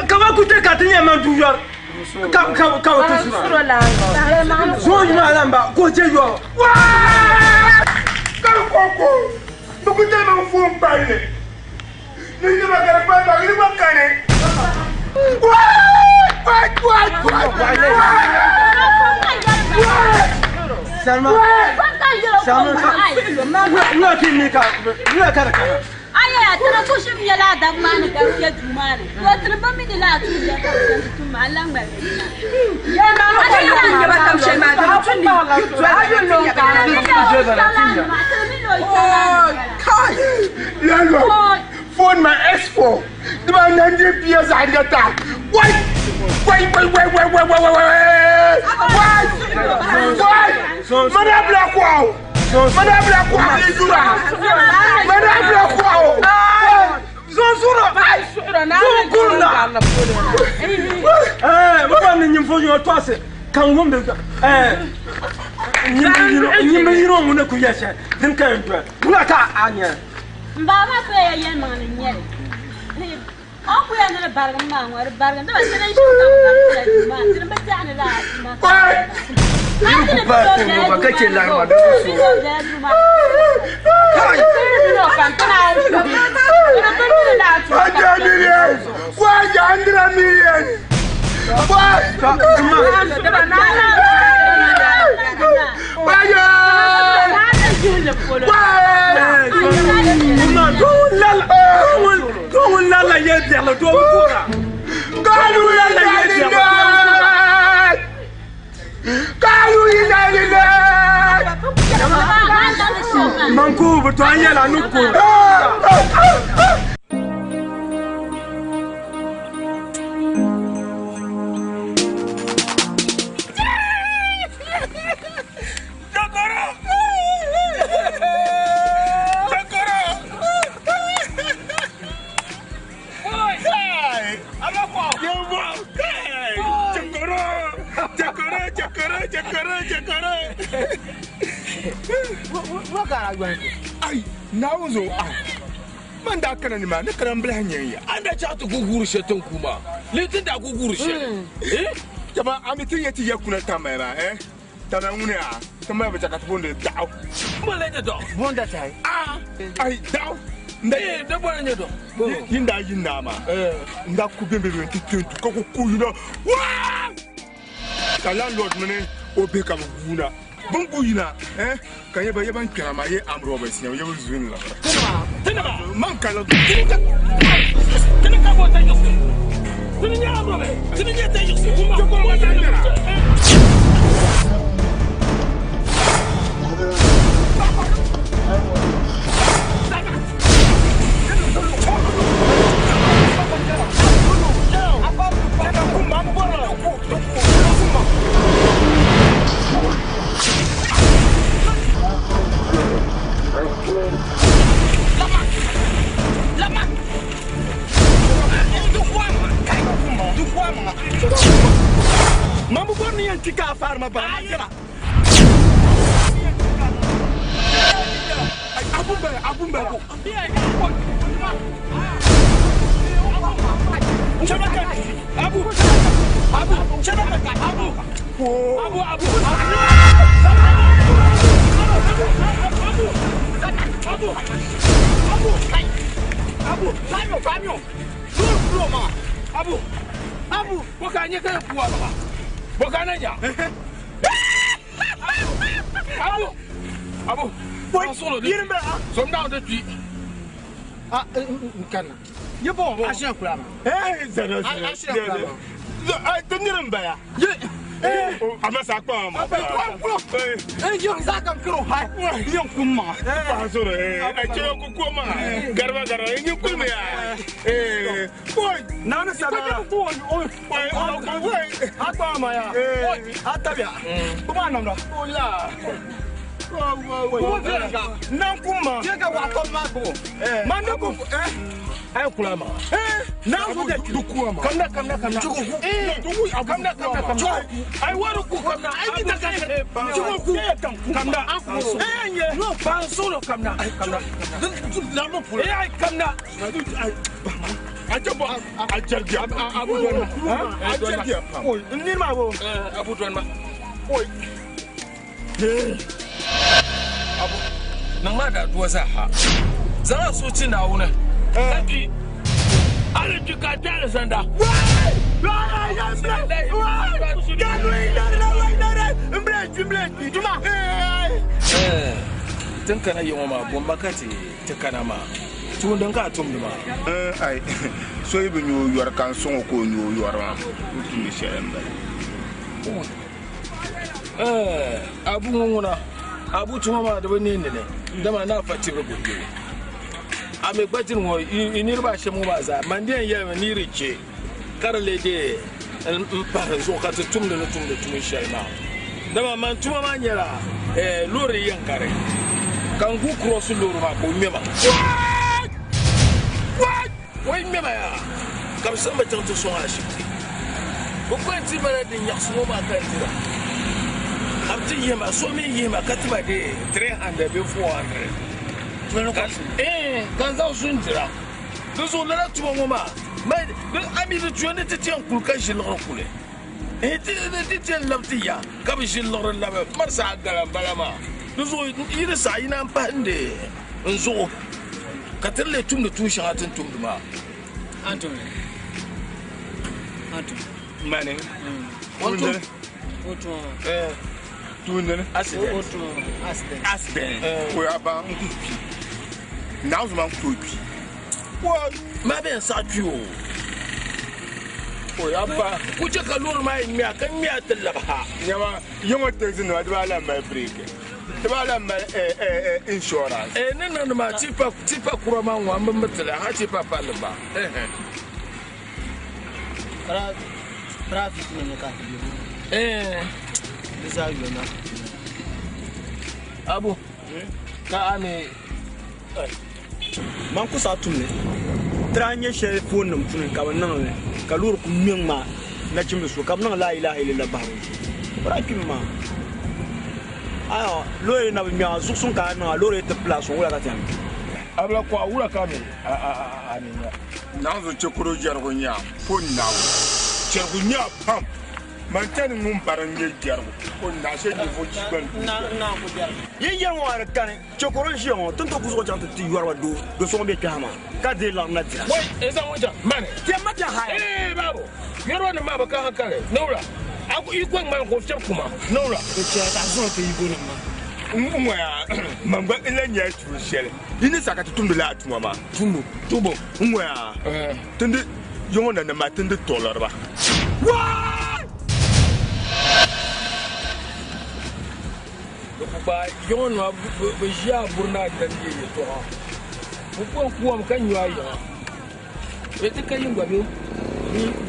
Kama ku te ka ti nyɛ man du yɔri ka ka ka ti sura zuɣu maa lan ba ko che yɔ ka ko ko bi ku te man fon palli ni nyɛ ba ka di pali ba ni gba kani Salma Salma wula ti mi ka wula ka di kana Aya, tiri ku shim nyɛla a dab maa ni ka kpe duu maa ni. To tiri bi mi ni laa tuun ya ka bɛ chani ti tum maa, n lan ŋmaligi yina. Landlord, phone my S4. Dibaa nandi bia zaɣ yinga Wai! Wai, wai, wai, wai, wai, wai, wai, wai! Wai! Wai! Mana bila kɔɣu! Mana bila kɔɣu ni zura! Mana bila kɔɣu! Zonzura! Zonkurla! Eh, baba ni nyimfo yino tɔɣisi ka n wum di eh nyimbi yino ŋuni ku yɛ shɛli din ka yɛn doli wula ka a nyɛ. M ba maa soya ya yɛlimaŋli n-nyɛ li. O ni kuli yɛli ni di barigimi maa ŋɔ, di barigimi dama ti ni ʒi ka bi barigila duu maa, ti ni bi tɛhi ni lala duu maa ka di bala. Hali ti ni bi tooi bela duu maa ni o, ti bi tooi bela duu maa Doo ŋun larila yɛl biɛɣili doo bi kuhira. Doo ŋun larila yɛl biɛɣili doo bi kuhira. Man kuhi bi to an yɛla ni kuhira. Naawuni zuɣu ah man daa kana ni maa ni kana n bilahi nyɛ ya. A ni daa chaɣ ti guguuri shɛli tiŋ kuu maa, lee ti ni daa guguuri shɛli? Jama a mi ti yɛ ti yɛ kuna tamaya maa eh? Tamaya ŋuni a ti mali bi chɛ ka ti booni daɣu. Bɔla nyɛ dɔɣu. Bonda tahi. Ah ai daɣu. Nda eh da bɔla nyɛ dɔɣu. Yin daa yi naa maa. N daa ku bɛ bɛ ti kpɛ du ka ku ku yina waa ka landlord mini o bihi ka bi guuna bin ku yina eh ka yɛ ba yɛ ban kpɛra maa yɛ armed robbers nyɛ yɛ bi zuuni la. Tinima. Man ka la. Tini ka bɔ ta yiɣisi. Tini nyɛ armed robbers. Tini nyɛ ta yiɣisi. Kuma kuma ta yiɣisi. Man bi bɔri ni yɛn ti ka a faari ma bara ma jɛra. Abu bɛ abu bɛ ko. Abu Abu Abu Abu Abu Abu Abu Abu Abu Abu Abu Abu ko ka nye ka kuwa ba bo ka na nya Abu Abu Boy, solo de yirim bɛ a. som na de tui Ah, n kana. Ye bo a shi kula ma. Eh, zana A shi kula ma. zana. Ti niri n baya. A ma sa kpaŋ ma. Eh, yɛn zaa kan kiri o hai. Yɛn kun ma. Paɣa sɔrɔ a cɛ ko ko ma garaba garaba i ni kulmi ya. Boy. Naani sabara. Boy, boy. A kpaŋ ma ya. A tabiya. Ko b'a namda. Ola. Ko viɛlɛ ka. N'an kun ma. Tiɲɛ ka waa tɔ ma ko. Ma ne ko. Ay kula ma N'an ko de Duku ma. kamna kamna kamna Cogo ku. Dugu abu. Kamna kamna kamna ay waru ku kamna ay ni ta ka Cogo ku. Kamna Eh, nye. Ban solo kamna kamna Lamɔ pula. eh ay kamna A tɛ bɔ a jɛrigiya. Abu don ma A jɛrigiya pam. Oy, n ni ma bo. Abu don ma Oy. Abu nan ma da duwa za ha zan so ci na wuna kafi ala ji ka tare sanda tun kana yin ma gomba ka te ta kana ma tun don ka tum ma Ai so i bɛ ɲɔ yɔrɔ kan sɔngɔ ko ɲɔ yɔrɔ ma n tun bɛ shɛli n bala. Eh abu nguna abu tuma ma da bani ne ne dama na fati rubutu a mai gbajin wo inir ba shi mu ba za man den ya ni rice kar le de n pahari zuɣu ka ti tumdi ni tumdi tuun shɛli maa dama man tuma maa nyɛla loori yɛn kari ka n gu kurɔsi loori maa ka o ŋmɛma o yi ŋmɛma yaa ka bi siɣi ma chaŋ ti sɔŋ ashibiti bi kɔŋ ti mala din nyaɣasi ŋɔ maa ka n dira ka bi ti yihi ma so mi yihi ma ka ti ma de 300 bee 400 ka n zaŋ sun dira di zuɣu lala tuma ŋɔ maa a mi di tuya ni ti tiɛn kuli ka ʒi liɣiri kuli ti tiɛn labi ti ya ka bi ʒi liɣiri labi marisa a gala n bala maa di zuɣu yi di saɣa yina n pahindi n zuɣu ka ti lee tumdi tuun shɛŋa ti ni tumdi maa. Antum. Antum. Mani. Otum. Otum. Tuundini. Accident. Otum. Accident. Accident. O y'a ban n kun kpi. N'an zuma n kun t'o kpi. Maa bɛ n saɣa kpi o. O y'a ban ku chɛ ka loori maa yi ŋmɛya ka ŋmɛya ti labi ha. Nyama yiŋɔ taxi nima di b'a la mali brake di b'a la mali insurance. Ne niŋdi maa tipa kura maa ŋɔ an bi mitili ha tipa palli ba. Traffic ni ka ti Di zaa yona. Abu ka a mi. Man ku saɣa tumli tira nyɛ shɛli foon nim puuni ka bi niŋli ka loori ku ŋmɛ ŋmaa nachimbi so ka bi niŋ laa ilaha illallah bahari o zuɣu o daa kpimi maa ayo loori na bi ŋmɛŋa zuɣusuŋ ka a niŋa loori ti pila sɔŋ wula ka tiɛmi. Abula ko a wula ka mi a mi nya. N'an zo chɛkoro jɛrigu nya fo naawu jɛrigu nya pam man tani ŋun bari n nyɛ jɛrigu ko naa shɛ ninvuɣu chi gba Yin yɛri ŋɔ maa di kani chɛkoro n ʒiya ŋɔ tin to ku zuɣu chaŋ ti ti yɔriba doo do so ŋun bɛ kpɛha maa ka deei liɣiri na dira. Wai e zaŋ ŋun chaŋ mani. Tiɛm ma tiɛha haya. Ee baabo yɔriba nim maa bi ka hankali ne wula a i ko ŋmani ka o fiɛbi kuma ne wula. O chɛ ka zaŋ ti yigo nim maa. N ŋɔya man gba n la nyɛla tuun shɛli yi ni sa ka ti tumdi laa tuma maa. Tumbo tumbo. N ŋɔya tindi yiŋɔ nanim maa tindi tuɣiliriba. Di ku gbaai yiŋɔ nima bi ʒiya buri ni a dani yɛ yɛltɔɣa bi kɔŋ kuwami ka nyu a yiŋa bɛ ti ka yin gba bɛ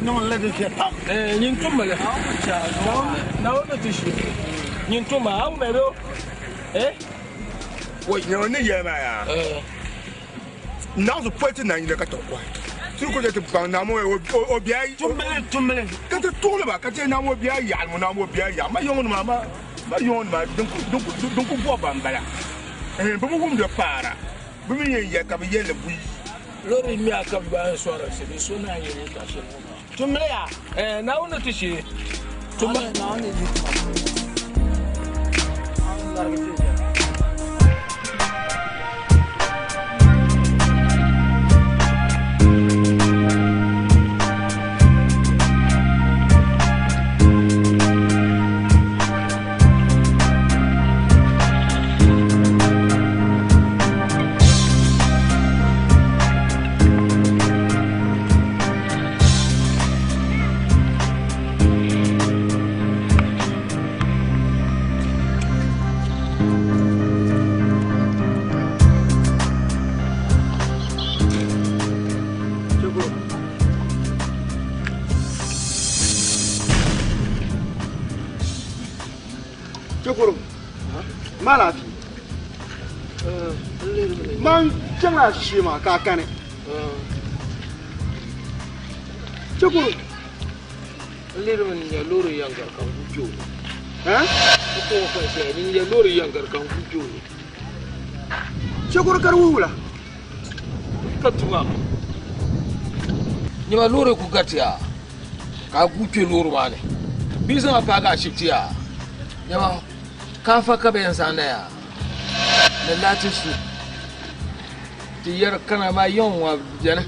Niŋ la di viɛ pam. Nyin tummi li Naawuni ni ti ʒi nyin tumma a wumya bɛ Wai nyɛma ni yɛli maa yaa naɣ zu politi na yina ka ti kɔhi. Ti ku ti baŋ Naawuni o bia Tumbili tumbili. Ka ti tuɣili ba ka ti Naawuni o bia yaɣili ŋɔ Naawuni o bia yaɣili ma yiŋ nima ma ma yiŋ nima din ku din ku din ku bɔbi ba m-bala. Ɛhɛn bɛ bi wumdi paara bɛ mi yɛn yɛli ka bɛ yɛli li buyi. Loori ŋmɛya ka bɛ gbaai n-sɔri si bɛ so naan yɛli yɛltɔɣ shɛli ŋɔ maa. Tumbili ya. Ɛɛn Naawuni ni ti shee. Tumbili. Naawuni ni ti shee. Chekoro, ma laafee. Man chaŋla shee maa ka a kani. Chekoro. N lihirimi ni nya loori yɛŋgari ka n ku kpe o ni. N kɔŋ o kan shɛli ni n nya loori yɛŋgari ka n ku kpe o ni. Chekoro ka di wuhi wula? Ka tuma. Nyama loori ku gariti a ka a guui kpe loori maa ni. Bia zaŋ a paagi ashibiti yaa. Nyama kaafa ka bɛ yɛn zaŋ na yaa ni laati su. Ti yɛri kana maa yiŋ ŋɔ beni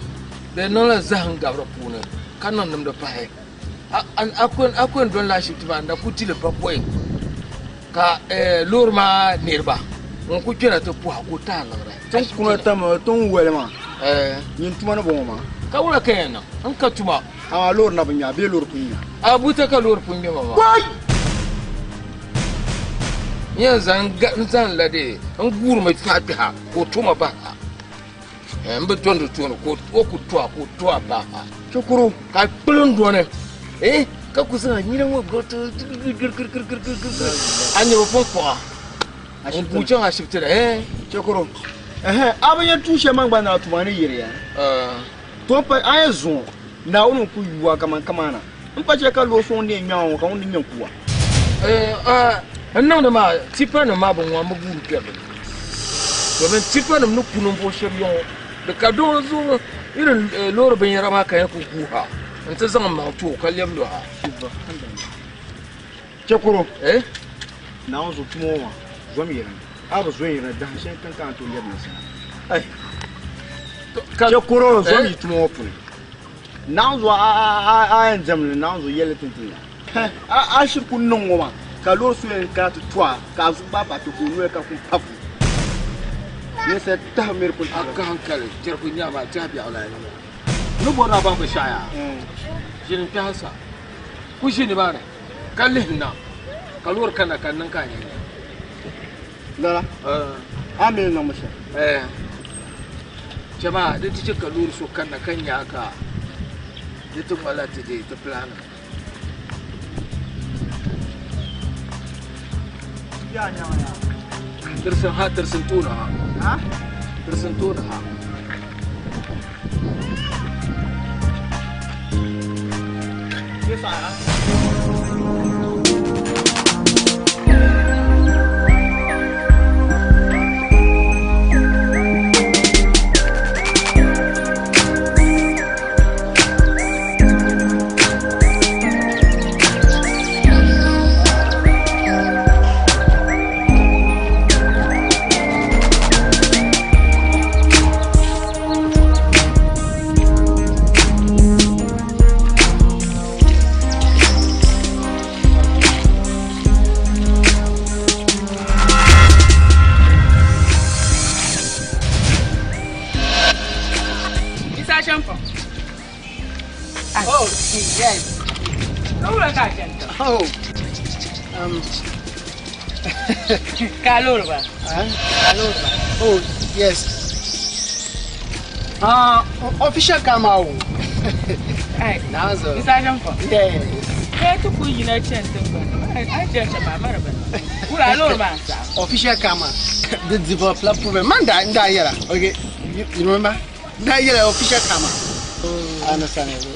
bɛ niŋla zahim gabi di puuni ka niŋ nimdi pahi. A ku yɛn dolila ashibiti maa n-na ku ti li bakɔi ka loori maa niriba ŋun ku kpɛna ti puhi a ka o ti a liɣiri. Ti ni kuna tam ti ni wali maa, nyin tuma ni bɔŋɔ maa. Ka wula ka yɛn niŋ? N ka tuma. Amaa loori na bi ŋme a bee loori pun ŋme a? A buta ka loori pun ŋme ma maa. Wai! N yɛn zaŋ n zaŋ la dee n guurimi kpɛhi kpɛha ka o tuma bahi a. N bi dɔndi tooni ka o ku to a ka o to a bahi a. Chikuru. Ka kpilim dɔni eh ka ku zaŋ a nyina ŋɔ girigirigirigirigirigirigiri a nyɛ bi pun kpuɣi a n guui chaŋ ashibiti ni eh. Chikuru. Ɛhɛn a bi yɛn tuun shɛli man gba naa tuma ni yiri ya. To pa a yɛn zuŋɔ Naawuni n ku yuua kaman kamaana n pa chɛ ka loo so ŋun di yɛn ŋmɛŋa ŋɔ ka ŋun di ŋmɛ n-ku a. N niŋdi maa tipanima maa bi ŋɔmi bɛ guuri kpɛri di ni domin tipanima ni ku ninvuɣ shɛb ya ŋɔ di ka doo zuɣu irin loori binyɛra maa ka yɛn ku guui ha nti zaŋ m maŋ ti o ka lɛbi luhi a. Chɛkuru, Naawuni zuɣu tuma ŋɔ maa zom yirina, a bi zo yirina dahin shɛli tiŋ ka a ni tooi lɛbi nasara. Chɛkuru, zom yi tuma ŋɔ puuni. Naawuni zuɣu a yɛn diɛmdi li, Naawuni zuɣu yɛlli tinti ya. A shiri ku niŋ ŋɔ maa ka loori so yɛn kana ti to a ka a zuɣu gbaai paai ti ka o noli ka kum pabu. Ninsal tahi miri kuli A kahi n-kali jɛriku nyaɣa maa tɛha biɛɣu lahi nya. Ni bɔri ni a baŋ binshɛɣu yaa, ʒini n-kpɛhi sa. Ku ʒi nimaani ka lihi na ka loori kanna ka n niŋ ka a nya nya. Lala, a mi ni niŋmi shɛm. Chama di ti chɛ ka loori so kanna ka nya a ka di ti ŋmanila ti deei ti pilaanima. Tirisi ha, tirisi n-tooni ha. Tirisi n-tooni ha. Isa Shampoo. Oh, yes. Oh. Ka loori ba? Ka loori ba? Oh, yes. Official kama o. Nazo. Isa Shampoo. Yes. Kai ti ku yina chani tiŋgbani ni a jɛri shɛm maa mari bini. Wula loori maa n-saɣim. Official kama. The develop problem. Man da nda yɛra. Okay. You remember? Nda yɛra official kama. I understand.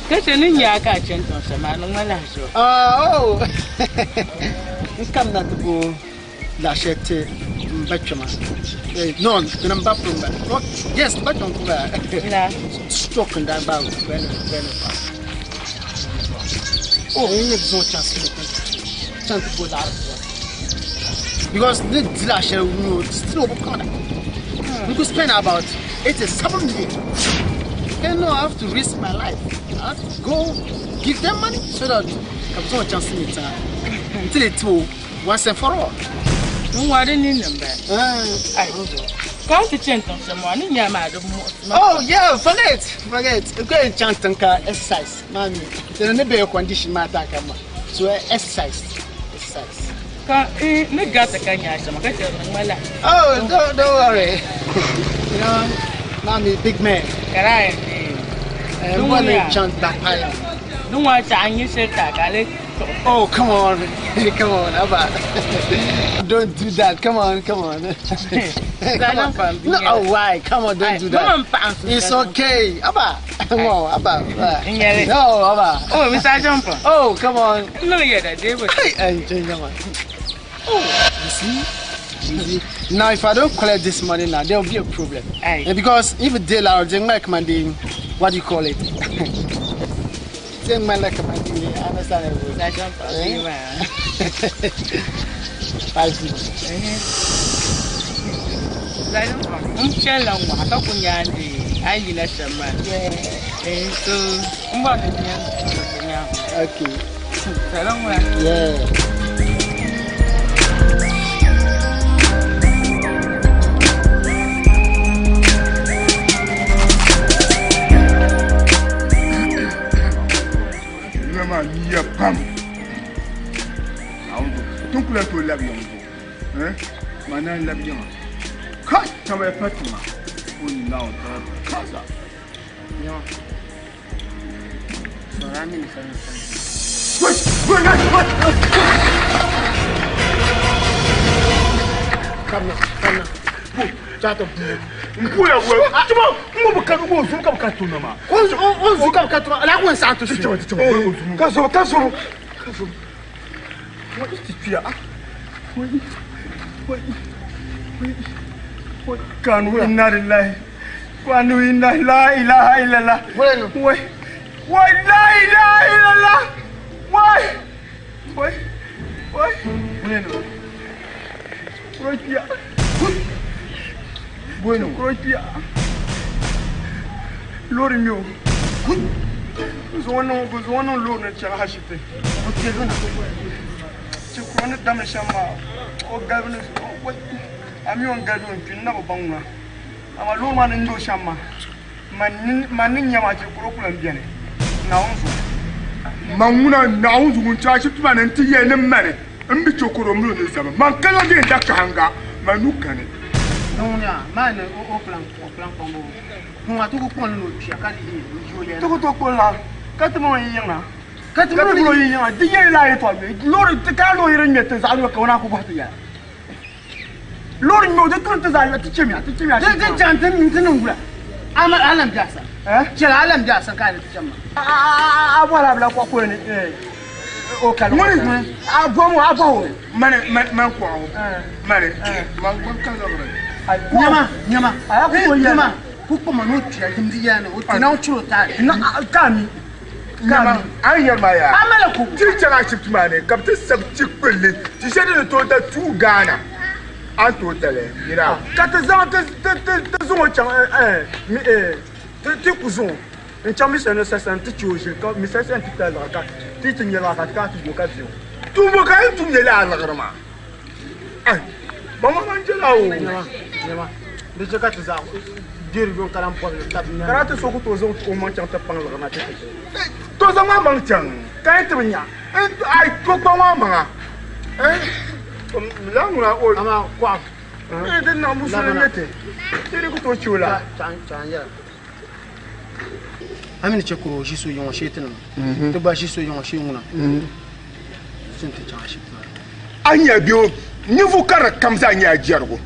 Ka chɛ ni nya a ka a chani tiŋ shɛm maa, a ni ŋma lahiʒiba. Oh! N kamina ti bo laɣ shɛli ti m ba kpɛma. No, dini m ba pun ba. Oh, yes, m ba kpɛma pun ba. Stroke n daa gbaagi o very, very fast. Oh, n ni zaŋ chaŋ chaŋ ti bo laɣiri ti ba. Because ni di laɣ shɛli n o still o bi paŋda. N ku spend about 87 million. Okay, no, I have to risk my life. I have to go give them money so that ka bi zaŋ o chaŋ silimiin tiŋa n ti lee ti o once and for all. N wa di nini n bala. Ai, ka a ti chani tiŋ shɛm maa, ni nya maa di muɣisi ma. Oh, yeah, forget, forget. N ku yɛn chaŋ tiŋ ka exercise maa mi. Ti ni be condition maa taa ka ma. So exercise, exercise. Ka n ni gariti ka nya shɛm ka chɛ di ŋma lahi. Oh, don't worry. You know, now I'm a big man. Ka daa yɛn deei. N bɔri ni chaŋ backpack. Di ŋɔ a chaɣ n nya shɛli ti a ka a lee tuɣi. Oh, come on. Come on, Abba. Don't do that. Come on, come on. Come on. No, oh, why? Come on, don't do that. It's okay. Abba. No, Abba. No, Abba. Oh, Mr. Jumper. Oh, come on. No, yeah, that David. Hey, and Oh, you see? You see? Now, if I don't collect this money now, there will be a problem. Aye. Because if they are, they might command what do you call it? They might like command I understand it. Mr. Jumper, eh? 5 minutes. N chɛla ŋɔ ka ku nyaandi a yi yina shɛm maa. So n bɔri ni nya nya. Okay. Salam wa. Yeah. Niriba maa yiya pam. Tin ku lahi tooi labi yiŋ zuɣu. Maa naan labi yiŋa. Kai! Tabaya pa tiŋa. O ni Naawuni tabaya pa kaza. N kuya wa tuma n ko ka ko zum ka ka tuna ma. O zu ka ka tuna ala ko sa to su. Ka so ka so ka so. Wa ti tuya. Wa wa wa kanu inna lillahi kanu inna la ilaha illallah. Wa wa la ilaha illallah. Wa wa wa. Wa Bueno. Kurokiya. Loori n-nyɛ o. Bɛ zaŋ o niŋ loori ni chaŋ ashibiti. Chikuru ni damdi shɛm maa, o galibu ni a mi o ni galibi o ni kpi n na bi baŋ ŋuna. Amaa loori maa ni ŋme o shɛm maa, man ni nya maa chikuru ku lan beni. Naawuni zuɣu. Man ŋuna Naawuni zuɣu n-chaŋ ashibiti maa ni nti yɛli ni mani m bi chɛ kɔro mini o ni zama. Man kana di yɛn da kahiŋga, man nuu kani. Ti ku tooi kpoli la ka ti mini o yi yiŋa. Ka ti mini o yi yiŋa di yɛli la yɛltɔɣa bɛ loori ti kana loori din ŋmɛ ti zaɣa yɔ ka o naan ku bɔhi ti yɛla. Loori ŋmɛ o di tuni ti zaa ti chɛmiya ti chɛmiya. Ti chaŋ ti ti niŋ wula a lan biɛhi sa chɛli a lan biɛhi sa ka a ni ti chɛŋ maa. A bɔhila a bila kɔɣu kuli ni o kali Ŋuni? A bɔmi a bɔhi o. Mani mani kɔɣu mani man man ka zabiri. Nyama nyama nyama ku kpama n'o tuya yimdi yaa ni o ti na o chiro taali. Kaami. Nyama a ni yɛri maa yaa. A mali ko. Ti chaŋ ashibiti maa ni ka bɛ ti sabi ti kpulli ti shɛli din ni tooi da tuui Ghana a ni tooi dali yina. Ka ti zaŋ ti ti zaŋ o chaŋ ti ku zaŋ o n chaŋ missionary session ti chɛ o ʒili ka missionary session ti tali liɣiri ka ti ti nyɛ liɣiri ka ti kana ti yo ka viɛ o. Tumbo ka yɛn tum nyɛla a liɣiri maa. Ba ma man jɛla o. Nyama nyama di chɛ ka ti zaɣ diri yuŋ ka lan bɔbili tabi nyaaŋa. Ka ti so ku tooi zaŋ o maŋ chaŋ ti paŋ liɣiri maa ti ti chɛ. To zaŋ a maŋ chaŋ ka yɛn ti bi nya. Ai to kpaŋ a maŋa. La ŋuna o. Amaa kɔɣu. Di niŋ musuli n-nyɛ ti. Ti di ku tooi chɛ o la. Chaŋ yɛla. A mi ni chɛ kuri o ʒi so yiŋɔ shee ti niŋ. Ti gba ʒi so yiŋɔ shee ŋuna. Ti ti chaŋ ashibiti maa. A nya bɛ o ninvuɣ karili kam zaa nyɛla jɛrigu.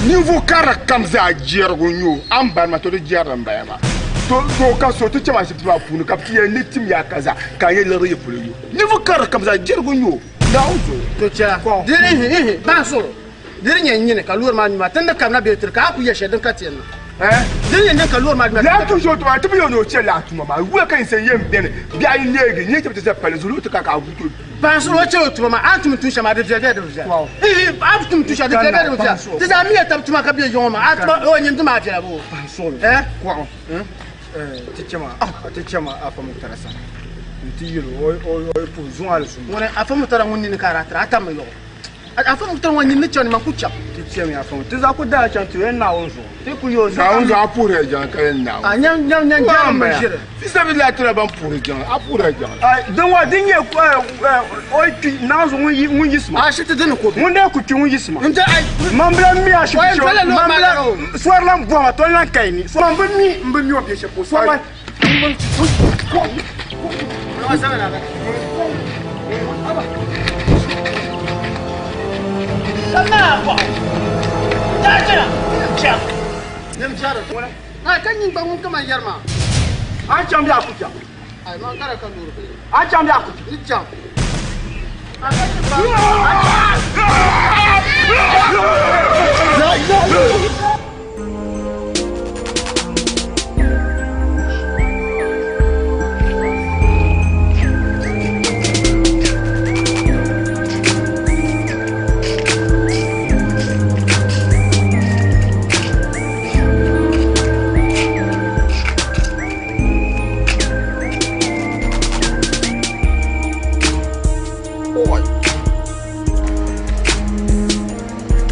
Ninvuɣ karili kam zaa jɛrigu n-nyɛ o. A ni bari ma to di jɛrili m-bala maa. To to ka so ti chɛm ashibiti maa puuni ka bɛ ti yɛli ni tim ya kaza ka a nyɛ liɣiri yi polo yo. Ninvuɣ karili kam zaa jɛrigu n-nyɛ o. Naawuni zuɣu. To chɛla. Di ni ihi ihi bahi suɣulo. Di ni nyɛ n nyini ka loori maa nyu maa ti ni kabina bee tiri ka a ku yɛ shɛli din ka ti yɛn niŋ. Di ni nyɛ din ka loori maa nyu maa ti ni Laa tuun shɛli o tuma ti bi yɛn ni o chɛ laa tuma maa. Wula ka ninsal yɛn beni biɛɣu yi neegi n-nyɛ chɛ ti za palli zuɣu ti ka ka a guui ti o. Bahi suɣulo o chɛ o tuma maa a ni tum tuun shɛli maa di viɛli bee di bi viɛli? Ihi a bi tum tuun shɛli di viɛli bee di bi viɛli? Ti zaa miya tab tuma ka be yiŋɔ maa a tuma o nyini di maa viɛla boo? Bahi suɣulo kɔɣu ti chɛma ti chɛma afa mutara sani n-ti yɛl o o yi puhi zuŋ alizumba. Ŋuni afa mutara ŋun nini ka a daa tiri a tammi yɔɣu. Afa mutara ŋɔ nini ni chaŋ ni man ku chaŋ. Ti chɛmi afa ŋɔ ti zaa ku daa chaŋ ti yɛn Naawuni zuɣu ti ku yo Naawuni zuɣu a puhirila jiŋli ka yɛn Naawuni. A nyam nyam nyam jɛrim bi ʒiri. Fi sabilillahi tira ban puhiri jiŋli a puhirila jiŋli. Ai din ŋɔ din nyɛ o yi kpi Naawuni zuɣu ŋun yiɣisima. A shiti dini ko bi. Ŋun dee ku kpi ŋun yiɣisima. N ti ai. Man bi lan mi a shiti O yɛn doli la man bi lan loori maa lari o. sɔri lan bɔhima to n lan ka yi ni. Man bi mi n bi mi o bɛ shɛli polo sɔri lan. A chaŋ bee a ku chaŋ? A chaŋ bee a ku chaŋ?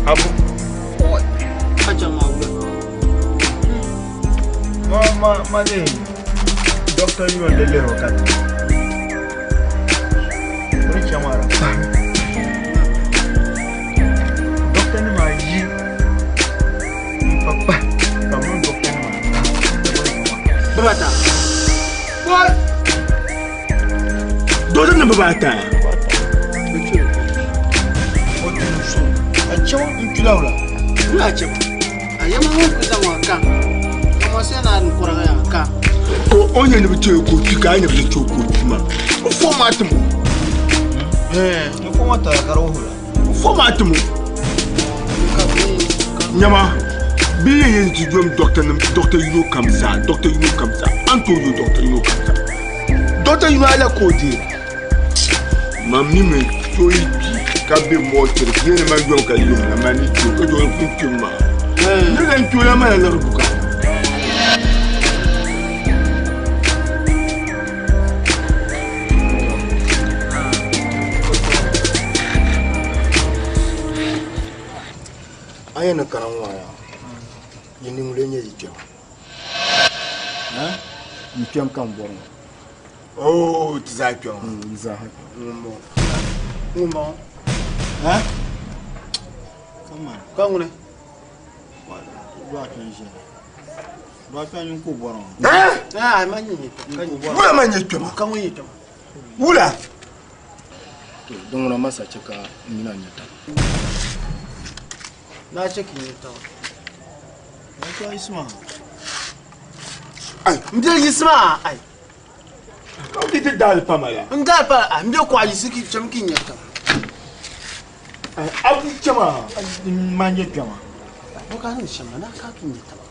Abu. Ma ma ma ne doctor yi wanda lero kat. Ri chamara. Doctor ni ma yi papa ka mun doctor ni ma. Bibata. What? Doctor ni bibata. A chaŋ n kpila wula. Wula a chaŋ. A yɛma ŋun kuli zaŋ ŋɔ ka. Ka mɔ se na n kɔrigi ya ka. To o nyɛ ni bi chɛ ka o kpi ka a nyɛ bi chɛ ka o kpi maa. O fo maa ti mo. N fo maa tara ka di wuhira. O fo maa ti mo. Nyama bi yɛn yɛn ti yom dɔkta nim dɔkta yino kam zaa dɔkta yino kam zaa an tooi yo dɔkta yino kam zaa dɔkta yino ala ka o deera. Man mi mi so yi kpi ka be mɔchiri ka yɛli ma yom ka yom la man ni kpi ka jɔli kun kpi maa ni lan kpi o la mala liɣiri bukaata. A yɛn ni kana ŋɔ yaa yi niŋ lee nyɛ yi kpɛma yi kpɛm ka n bɔri ŋɔ. Oh, ti zaa kpɛma. Yi zaa ha kpɛma. Ŋun bɔŋɔ. Ŋun bɔŋɔ. Ha? Ka ŋuni? Lɔɣu kpɛm ʒiya. Lɔɣu kpɛm nyin ka o bɔri ŋɔ. Ha? Ma nyɛ kpɛma. Wula ma nyɛ kpɛma. Ka ŋun nyɛ kpɛma. Wula? To, din ŋuna masa chɛ ka n mini a nya taba. Naa chɛ ka n nya taba. Lɔɣu kpɛm yiɣisima. Ai, m biɛli yiɣisima, ai. Ka o ti daali pama la. N daali pa, ai, m biɛli kɔɣa yiɣisi ki cham ki nya taba. Ai, a ku chama. M ma nyɛ kpɛma. Bɔ ka niŋ shɛm la, naa ka ki nya taba.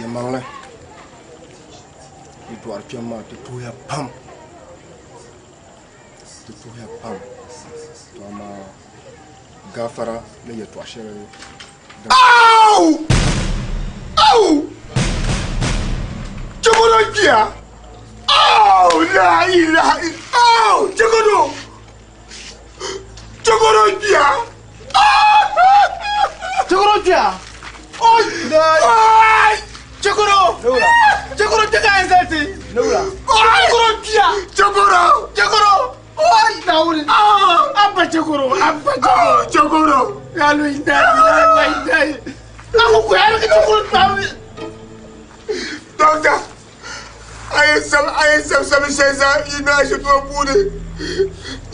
Yɛlimaŋli, yi dɔɣiri kpɛm maa ti tuhiya pam. Ti tuhiya pam. To amaa gaafara ni yɛtɔɣ shɛli din. Aw! Aw! Chɛkodo n-kpiya! Aw! La ilaha illa Aw! Chɛkodo! Chɛkodo n-kpiya! Chɛkodo n-kpiya! Oy! Ay! Chɛkodo! Chɛkodo kpe ka a yɛn zali ti! Chɛkodo n-kpiya! Chɛkodo! Chɛkodo! Oy! Naawuni! Abba chɛkodo! Abba chɛkodo! Chɛkodo! Ya lu indayi! Ya lu indayi! A ku kuya ka chɛkodo kpaami! Dɔkta! A yɛn sabi a yɛn sabi sabi shɛli zaa yi niŋ ashibiti ŋɔ puuni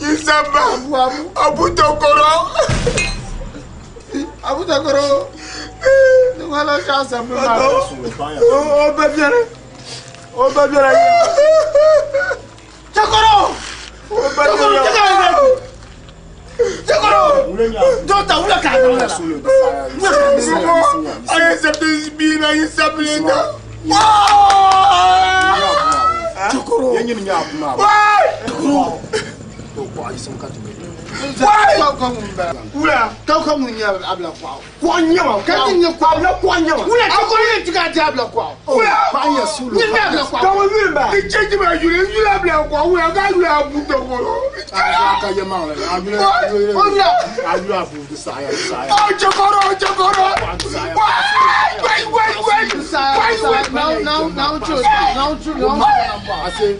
yi samba Abu Tokoro. Abu Tokoro ni ŋɔ la shɛɣu sabbu maa. O ba biɛri o ba biɛri. Tokoro. Tokoro Tokoro. Dɔkta wula ka a niŋ lala. A yɛn sabi bia na yi sabi li na. Tokoro. Wula ka ka ŋun nyɛ abila kɔɣu. Kɔɣu nyɛma. Ka ti nyɛ kɔɣu. Abila kɔɣu nyɛma. Wula tokoro yɛn ti ka di abila kɔɣu. Wula. Paɣa nyɛ suuli. Nyɛ nyɛ abila kɔɣu. Ka o yuli ba. Di chɛnji maa yuli n yuli abila kɔɣu wula ka yuli abu tokoro. Ka yɛ maŋ la a yuli O yula. a yuli abu di saɣaya di saɣaya. O chokoro o chokoro. Wai wai wai wai wai. Ase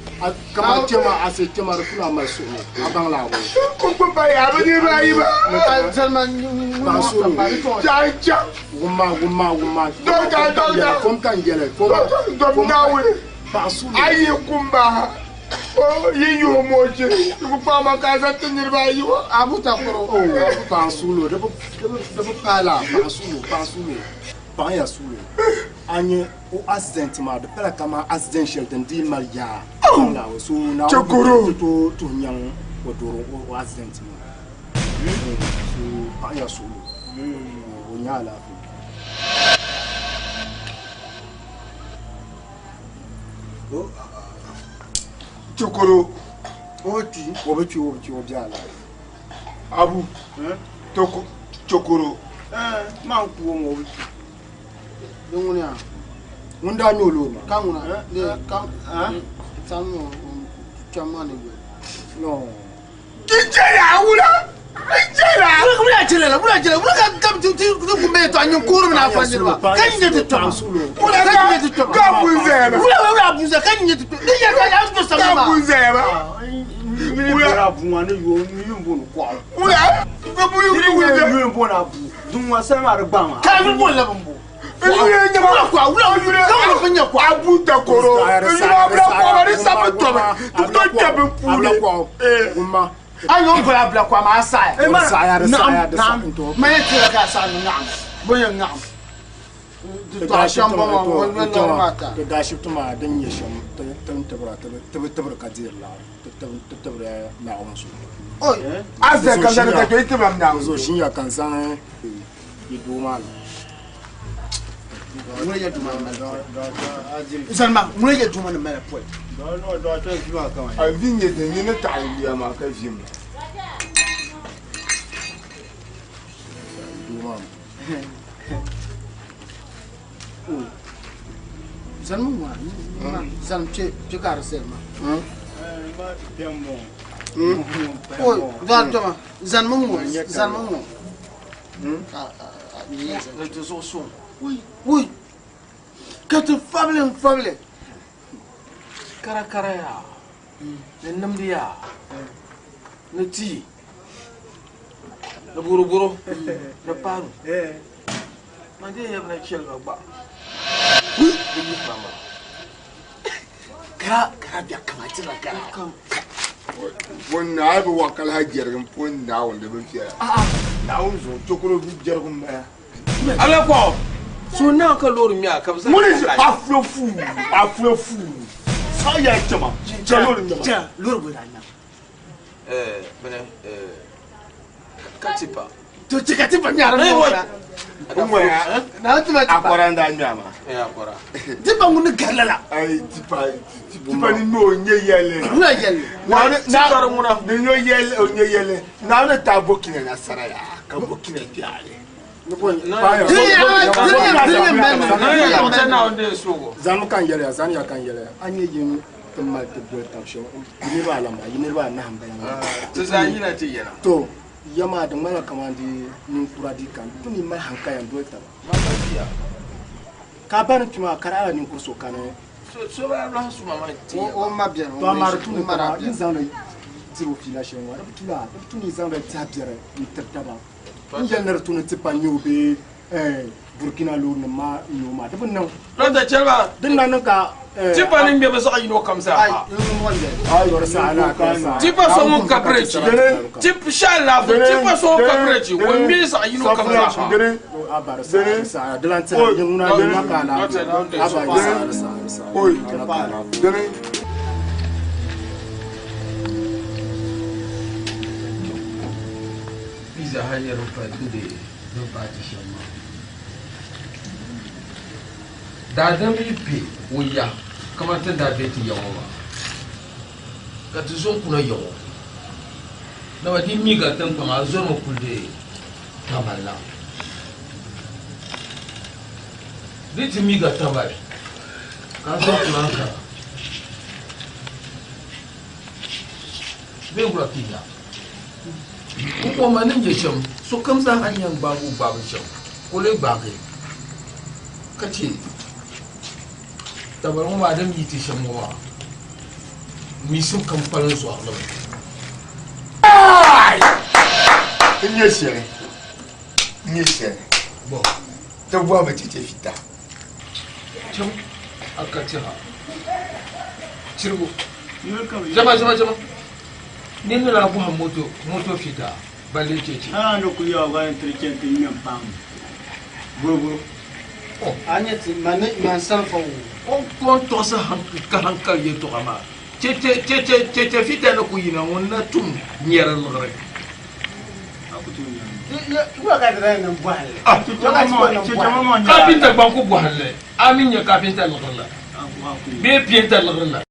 kama chɛma ase chɛma di kula mali suhu a baŋ la abu. Ko ba ya ba ni ba yi ba. Paɣa suhu. Chan chan. Wumma wumma wumma. Dɔkta dɔkta. Kom ka n yɛlɛ kom. Dɔm naawuni. Paɣa suhu. A yi kumba. O yi yuhi mochi. Ku kpaŋma ka za ti niriba ayi wa. Abu Tokoro. Paɣa suhu di bi paai la paɣa suhu paɣa suhu paɣa ya suhu a nyɛ o accident maa di pala kamani accident shɛli din dii mali yaa so na Chokoro. to tuhi nyaŋ o doro o accident maa so paɣa ya suhu o nya alaafee. Chokoro. O bi kpi o bi kpi o bi kpi o bɛ alaafee. Abu. Toko chokoro. Maa n ku o ma o bi kpi. Di ŋuni yaa. Ŋun daa nyɛ o loori maa. Ka ŋuna de ka sani o kpɛm maa ni yoli. No. Jɛla wula. Jɛla. Wula jɛla la wula jɛla wula ka ka ti ti ti kun bɛ to a ɲin koori mina a fa niriba ka ɲin ti tɔma Wula ka ɲin ti tɔma ka bun zaya ba. wula wula bun zaya ka ɲin ti tɔma ni yɛ ka yan to sami Ka ma. bun zaya ba. Wula abu ŋa ni yo ni yun bo ni kɔɣu. Wula. Ka bu yu Yiri wula. nyɛ yun bo ni abu. Dun ŋa sani maa di gbaŋ maa. Ka yuli bo la bin bo. Yuli nyɛma. Wula kɔɣu wula ka wula fɛn nyɛ kɔɣu. Abu Tokoro. Yuli abila kɔɣu ni sabi tɔmi. Tukto kpɛbi Abila puuni. kɔɣu wumma. An y'o bɔra a bila kɔɣu ma a saya. O di saɣaya di saɣaya di Naam saɣaya naam ma yɛ tira ka a saɣa ni naam bo yɛ naam. To a shɛm bɔ ma o bɛ lɔri maa ta. Ti daa shibiti maa din nyɛ shɛm ti ni tibira ti bi tibiri ka deeri laɣiri ti tibiri Naawuni suhu. A zaya ka zani ka kpe tibam Naawuni. Zo ʒinya ka n zaŋ yi doo maa na. Ŋuna yɛ duma ni mali pɔli. Zalima ŋuna yɛ duma ni mali pɔli. A vi nyɛ din nyini taɣi yuya maa ka vim. Doo maa na. Zalima ŋuna zalim kpe kpe ka di zali ma. O dɔɣi tɔma zalima ŋɔ zalima ŋɔ. Di zuɣu suŋ. Wui ka ti fabili n fabili. Karakara yaa ni nimdi yaa ni tii ni boroboro ni paanu man dee yɛbina chɛli ba gba di yihi ma maa. Kara kara bɛ kama ti la kara. Pon naa bi wakali ha jɛrigim pon Naawuni di bi viɛla. Naawuni zuɣu chokoro bi jɛrigim baya. Abila kɔɣu so naa ka loori ŋmɛ a ka bi zaŋ. Ŋuni afulo fuu afulo fuu saɣa yaa chɛma chɛ loori ŋmɛma. Chɛ loori bɔ daa ŋmɛma. Ɛɛ bini ɛɛ ka tipa. To chɛ ka tipa ŋmɛri Ee, ŋɔ wai. la. Ŋmɛya Na ti ma tipa. akɔra n daa ŋmɛ a maa. Ee akɔra. Tipa ŋuni gari la la. Ayi tipa tipa ni n'o nyɛ yɛlli. Ŋuna yɛlli. Naawuni Tipa di ŋuna. ni n'o yɛlli o nyɛ yɛlli Naawuni taa Burkina nasara yaa ka Burkina kpɛɣali. Zani ka n yɛliya zani ya ka n yɛliya a nyɛ yin ti mali ti doli tab shɛm yi niriba alama yi niriba anahi n bala maa. Ti zaa yina ti yɛla. To ya maa di ŋmanila kamani di ninkura di kan tu ni mali hankaya n doli taba. Ka a ba ni kpi maa ka di ala ninkuri so kani. So bala lahi suma maa ti yɛla. O ma biɛni. To amaa di tu ni kama yi zaŋdi diri o fiila shɛli ŋɔ di bi tu la di bi tu ni yi zaŋdi tɛha biɛri n tiri taba. N yɛli ni di tu ni tipa nyɛ o bee Burkina loori nim maa n-nyɛ o maa. Di bi niŋ. Dɔkta Chɛliba. Din na niŋ ka. Tipa ni ŋmɛbu zaɣ yino kam zaa. Tipa so ŋun ka bireechi. Tip shɛli laafu tipa so ŋun ka bireechi o ŋmɛ zaɣ yino kam zaa. Pizza ha nyɛ din pali din be din paati shɛm maa. Daadam yi be o ya kamani ti ni daa be ti ya ŋɔ maa, ka ti zo n-kuna ya ŋɔ, dama di mi ka tiŋkpaŋa a zɔrimi kuli di tambali la. Di ti mi ka tambali ka a zo n-kuna Ankara bee wula ka yi nya? N kɔŋ ma ni nyɛ shɛm, sokam zaa ha yɛn gbaagi o gbaabu shɛm ka o lee gbaagi ka chɛ tabali ŋɔ maa din yi ti shɛm ŋɔ maa, miisim kam kpalim zɔri li mi. N nyɛ shɛli, n nyɛ shɛli, bɔ ti bɔhimi cheche fita. Chaŋ a ka tɛha chirigu. Jama, jama, jama. Nini ni daa bɔhim moto, moto fita balli cheche. A ni kuli yaɣi gba tiri chani ti ŋmɛ m-paŋ boroboro. A nya ti ma ni man sani fa wuu. O ni tɔɣisi ka hankali yɛtɔɣa maa, cheche cheche fita ni ku yina ŋun na tum nyɛri liɣiri. Kapinta gba n-ku bɔhim li, a mi nya kapinta liɣiri la bee piɛnta liɣiri la.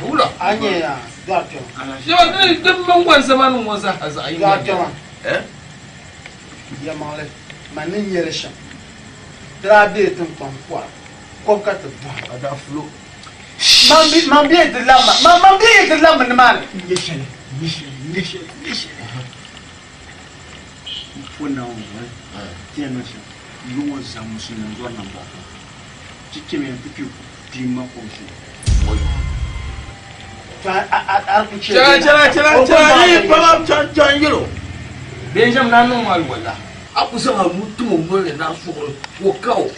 Wula. A nyɛ ya dɔɣi kpɛma. Yɛba di di mini ŋɔ zamani ŋɔ zaa zaɣ yini Dɔɣi kpɛma. Eh? Yɛlimaŋli, man ni nyɛ li shɛm, ti daa be tiŋkpaŋ pɔra, kɔbu ka ti bɔhim. A daa fulo. Man bi, man bi yɛn ti labi ma, man, man bi yɛn ti labi mi nimaani. N nyɛ shɛli, n nyɛ shɛli, n nyɛ shɛli, n nyɛ shɛli. N po Naawuni zuɣu, ti yɛn niŋ shɛm, yuŋ ŋɔ zaa musulinim zɔri nambɔɣu pam. Ti chɛmiya nti kpi kpiimba ma kom shee. Chɛla chɛla chɛla chɛla yi pama chaŋ chaŋ yɛlo Benjamin naa niŋ ma alwala a ku zaŋ a nuu tim o noli ni ni a suɣiri ka o ka o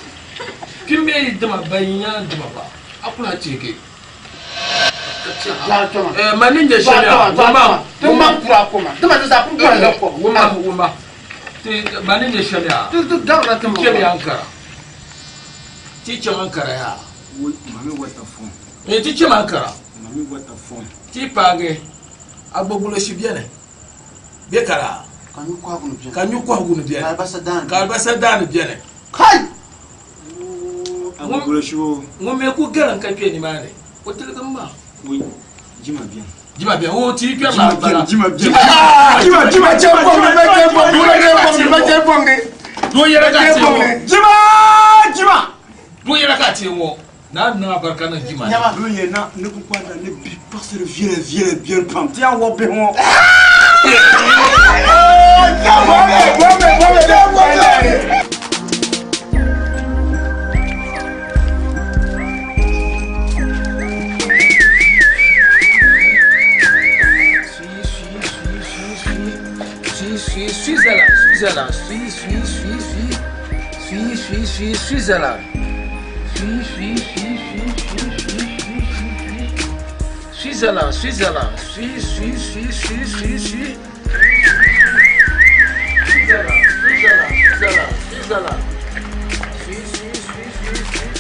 kpim bee yi dima ban yi nyaŋ dima ba a ku lahi teegi ka chɛ ma ni nyɛ shɛli yaa wumma wumma wumma ma ni nyɛ shɛli yaa chɛmi Ankara ti chaŋ Ankara yaa Ti chaŋ Ankara ti paagi Agbogbloshie beni bɛ kara ka Nyukɔhigu ni beni ka Alibasa daani beni ŋun mi ku galim ka kpe nimaani o tiligim maa. Jima beni o ti kpɛri maa bala. Jima jɛ bɔŋni bɛ jɛ bɔŋni bɛ jɛ bɔŋni bɛ jɛ bɔŋni. Doo yɛla ka ti ŋɔ. Jima jima. Doo yɛla ka ti ŋɔ. Naa niŋ abarika niŋ jima ni. Doo yɛ na ni ku kpanda ni bi paɣasiri viɛla viɛla biɛni pam ti yɛn wɔbi bihi ŋɔ. Bɔmbe bɔmbe bɔmbe. Switzerland, Switzerland, Swiss, Swiss, Swiss, Swiss, Swiss, Swiss, Switzerland, Swiss, Swiss, Swiss, Swiss, Swiss, Swiss, Swiss, Switzerland, Switzerland, Swiss, Swiss, Swiss, Swiss, Swiss, Swiss, Switzerland, Switzerland, Switzerland, Switzerland, Swiss, Swiss, Swiss, Swiss, Swiss,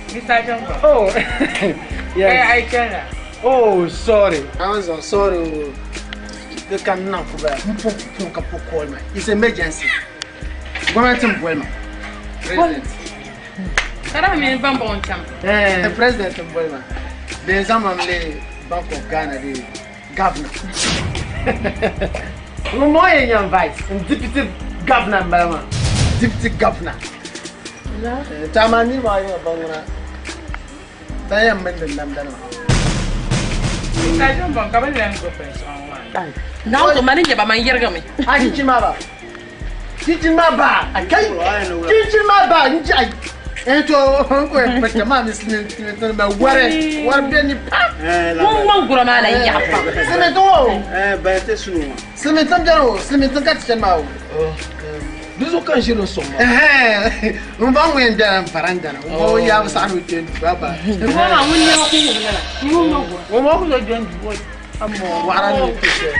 Mr. Johnson. Oh, yes. Hey, I can. Oh, sorry. I was on sorry. The can now for call me. It's emergency. Government boli ma. President. Kada mi ban bɔŋ chaŋ. Eh, president boli ma. Bɛ zaŋ ma le Bank of Ghana di governor. Ŋun mɔ yɛn nyɛ vice n deputy governor n bala maa. Deputy governor. To amaa niriba ayi ŋɔ ban ŋuna ban yɛn mindi namda nima. Mr. Johnson ka bɛ lan gbubi binshɛɣu ŋɔ maa. Naawuni ma ni nyɛ ba man yirigimi. A chinchin maa ba. Chinchin maa ba. A kai. Chinchin maa ba. N ji ai. Eh to n ko pata maa mi silimiinsi ma wari wari bɛ ni pam. Ŋun ŋman gura maa la yaɣa pam. Silimiinsi o. Eh bayan te sunu ma. Silimiinsi bɛni o silimiinsi ka ti chani maa o. Di zuɣu ka n ʒiri n sɔŋ maa. N ba ŋun yɛn bɛla varanda ni o yaa bi saɣi ni o kpɛ n ba ba. Ŋun maa ŋun nɛma ku wuhi lala ŋun ŋma gura. Ŋun maa ku zo kpɛ n du o ammo waɣara ni kpɛ shɛli.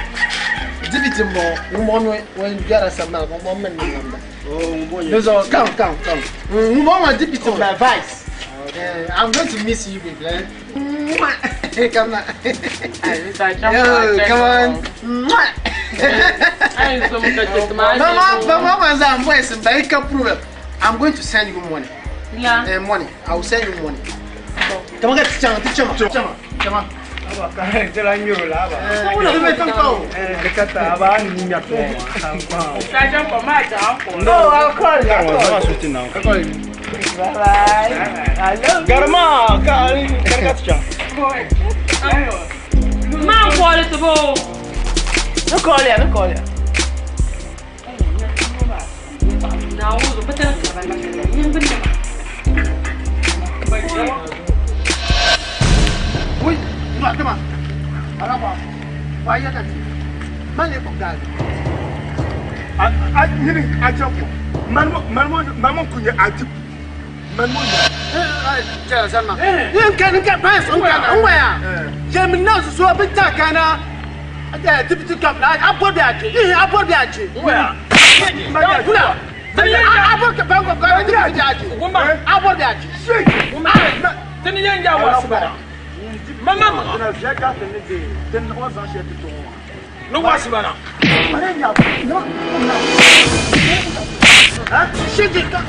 Dibiti n bɔŋɔ ŋun bɔŋɔ mi ŋun gbɛra sambani ŋun bɔŋɔ mini ni namba. Di zuɣu come come come ŋun bɔŋɔ maa dibiti n bala vice. I'm going to miss you baby. Come on. Yo, come on. Mama, mama, I'm voice, but I'm going to send you money. Yeah. Money. I will send you money. Come on, get chama, chama, chama, chama. Aba ka tela nyoro la aba. Eh, Aba ni nya to ma. Sergeant for my job. No, I'll call you. I'll call you. I'll call you. Bye bye. I love you. Garma ka karka tcha. Man call it bo. No call ya, no call ya. Na wuzo bata ka ba yin bin Oui, no, come on. Alaba. Why you got Man le ko gal. A nyini a jɛ ko man man kun ye a di man mo Jẹ́ Salma. N ka n ka bɛn sɔn ka na n waya. Jɛmi na soso bɛ taa ka na. Deputy governor a bɔ de a cɛ. A bɔ de a cɛ. N waya. Kula. A bɔ ka ban ko ka deputy a cɛ. A bɔ de a cɛ. Tini yɛn ja wa sibara. Mama ma. Ne wa sibara. Shege ka.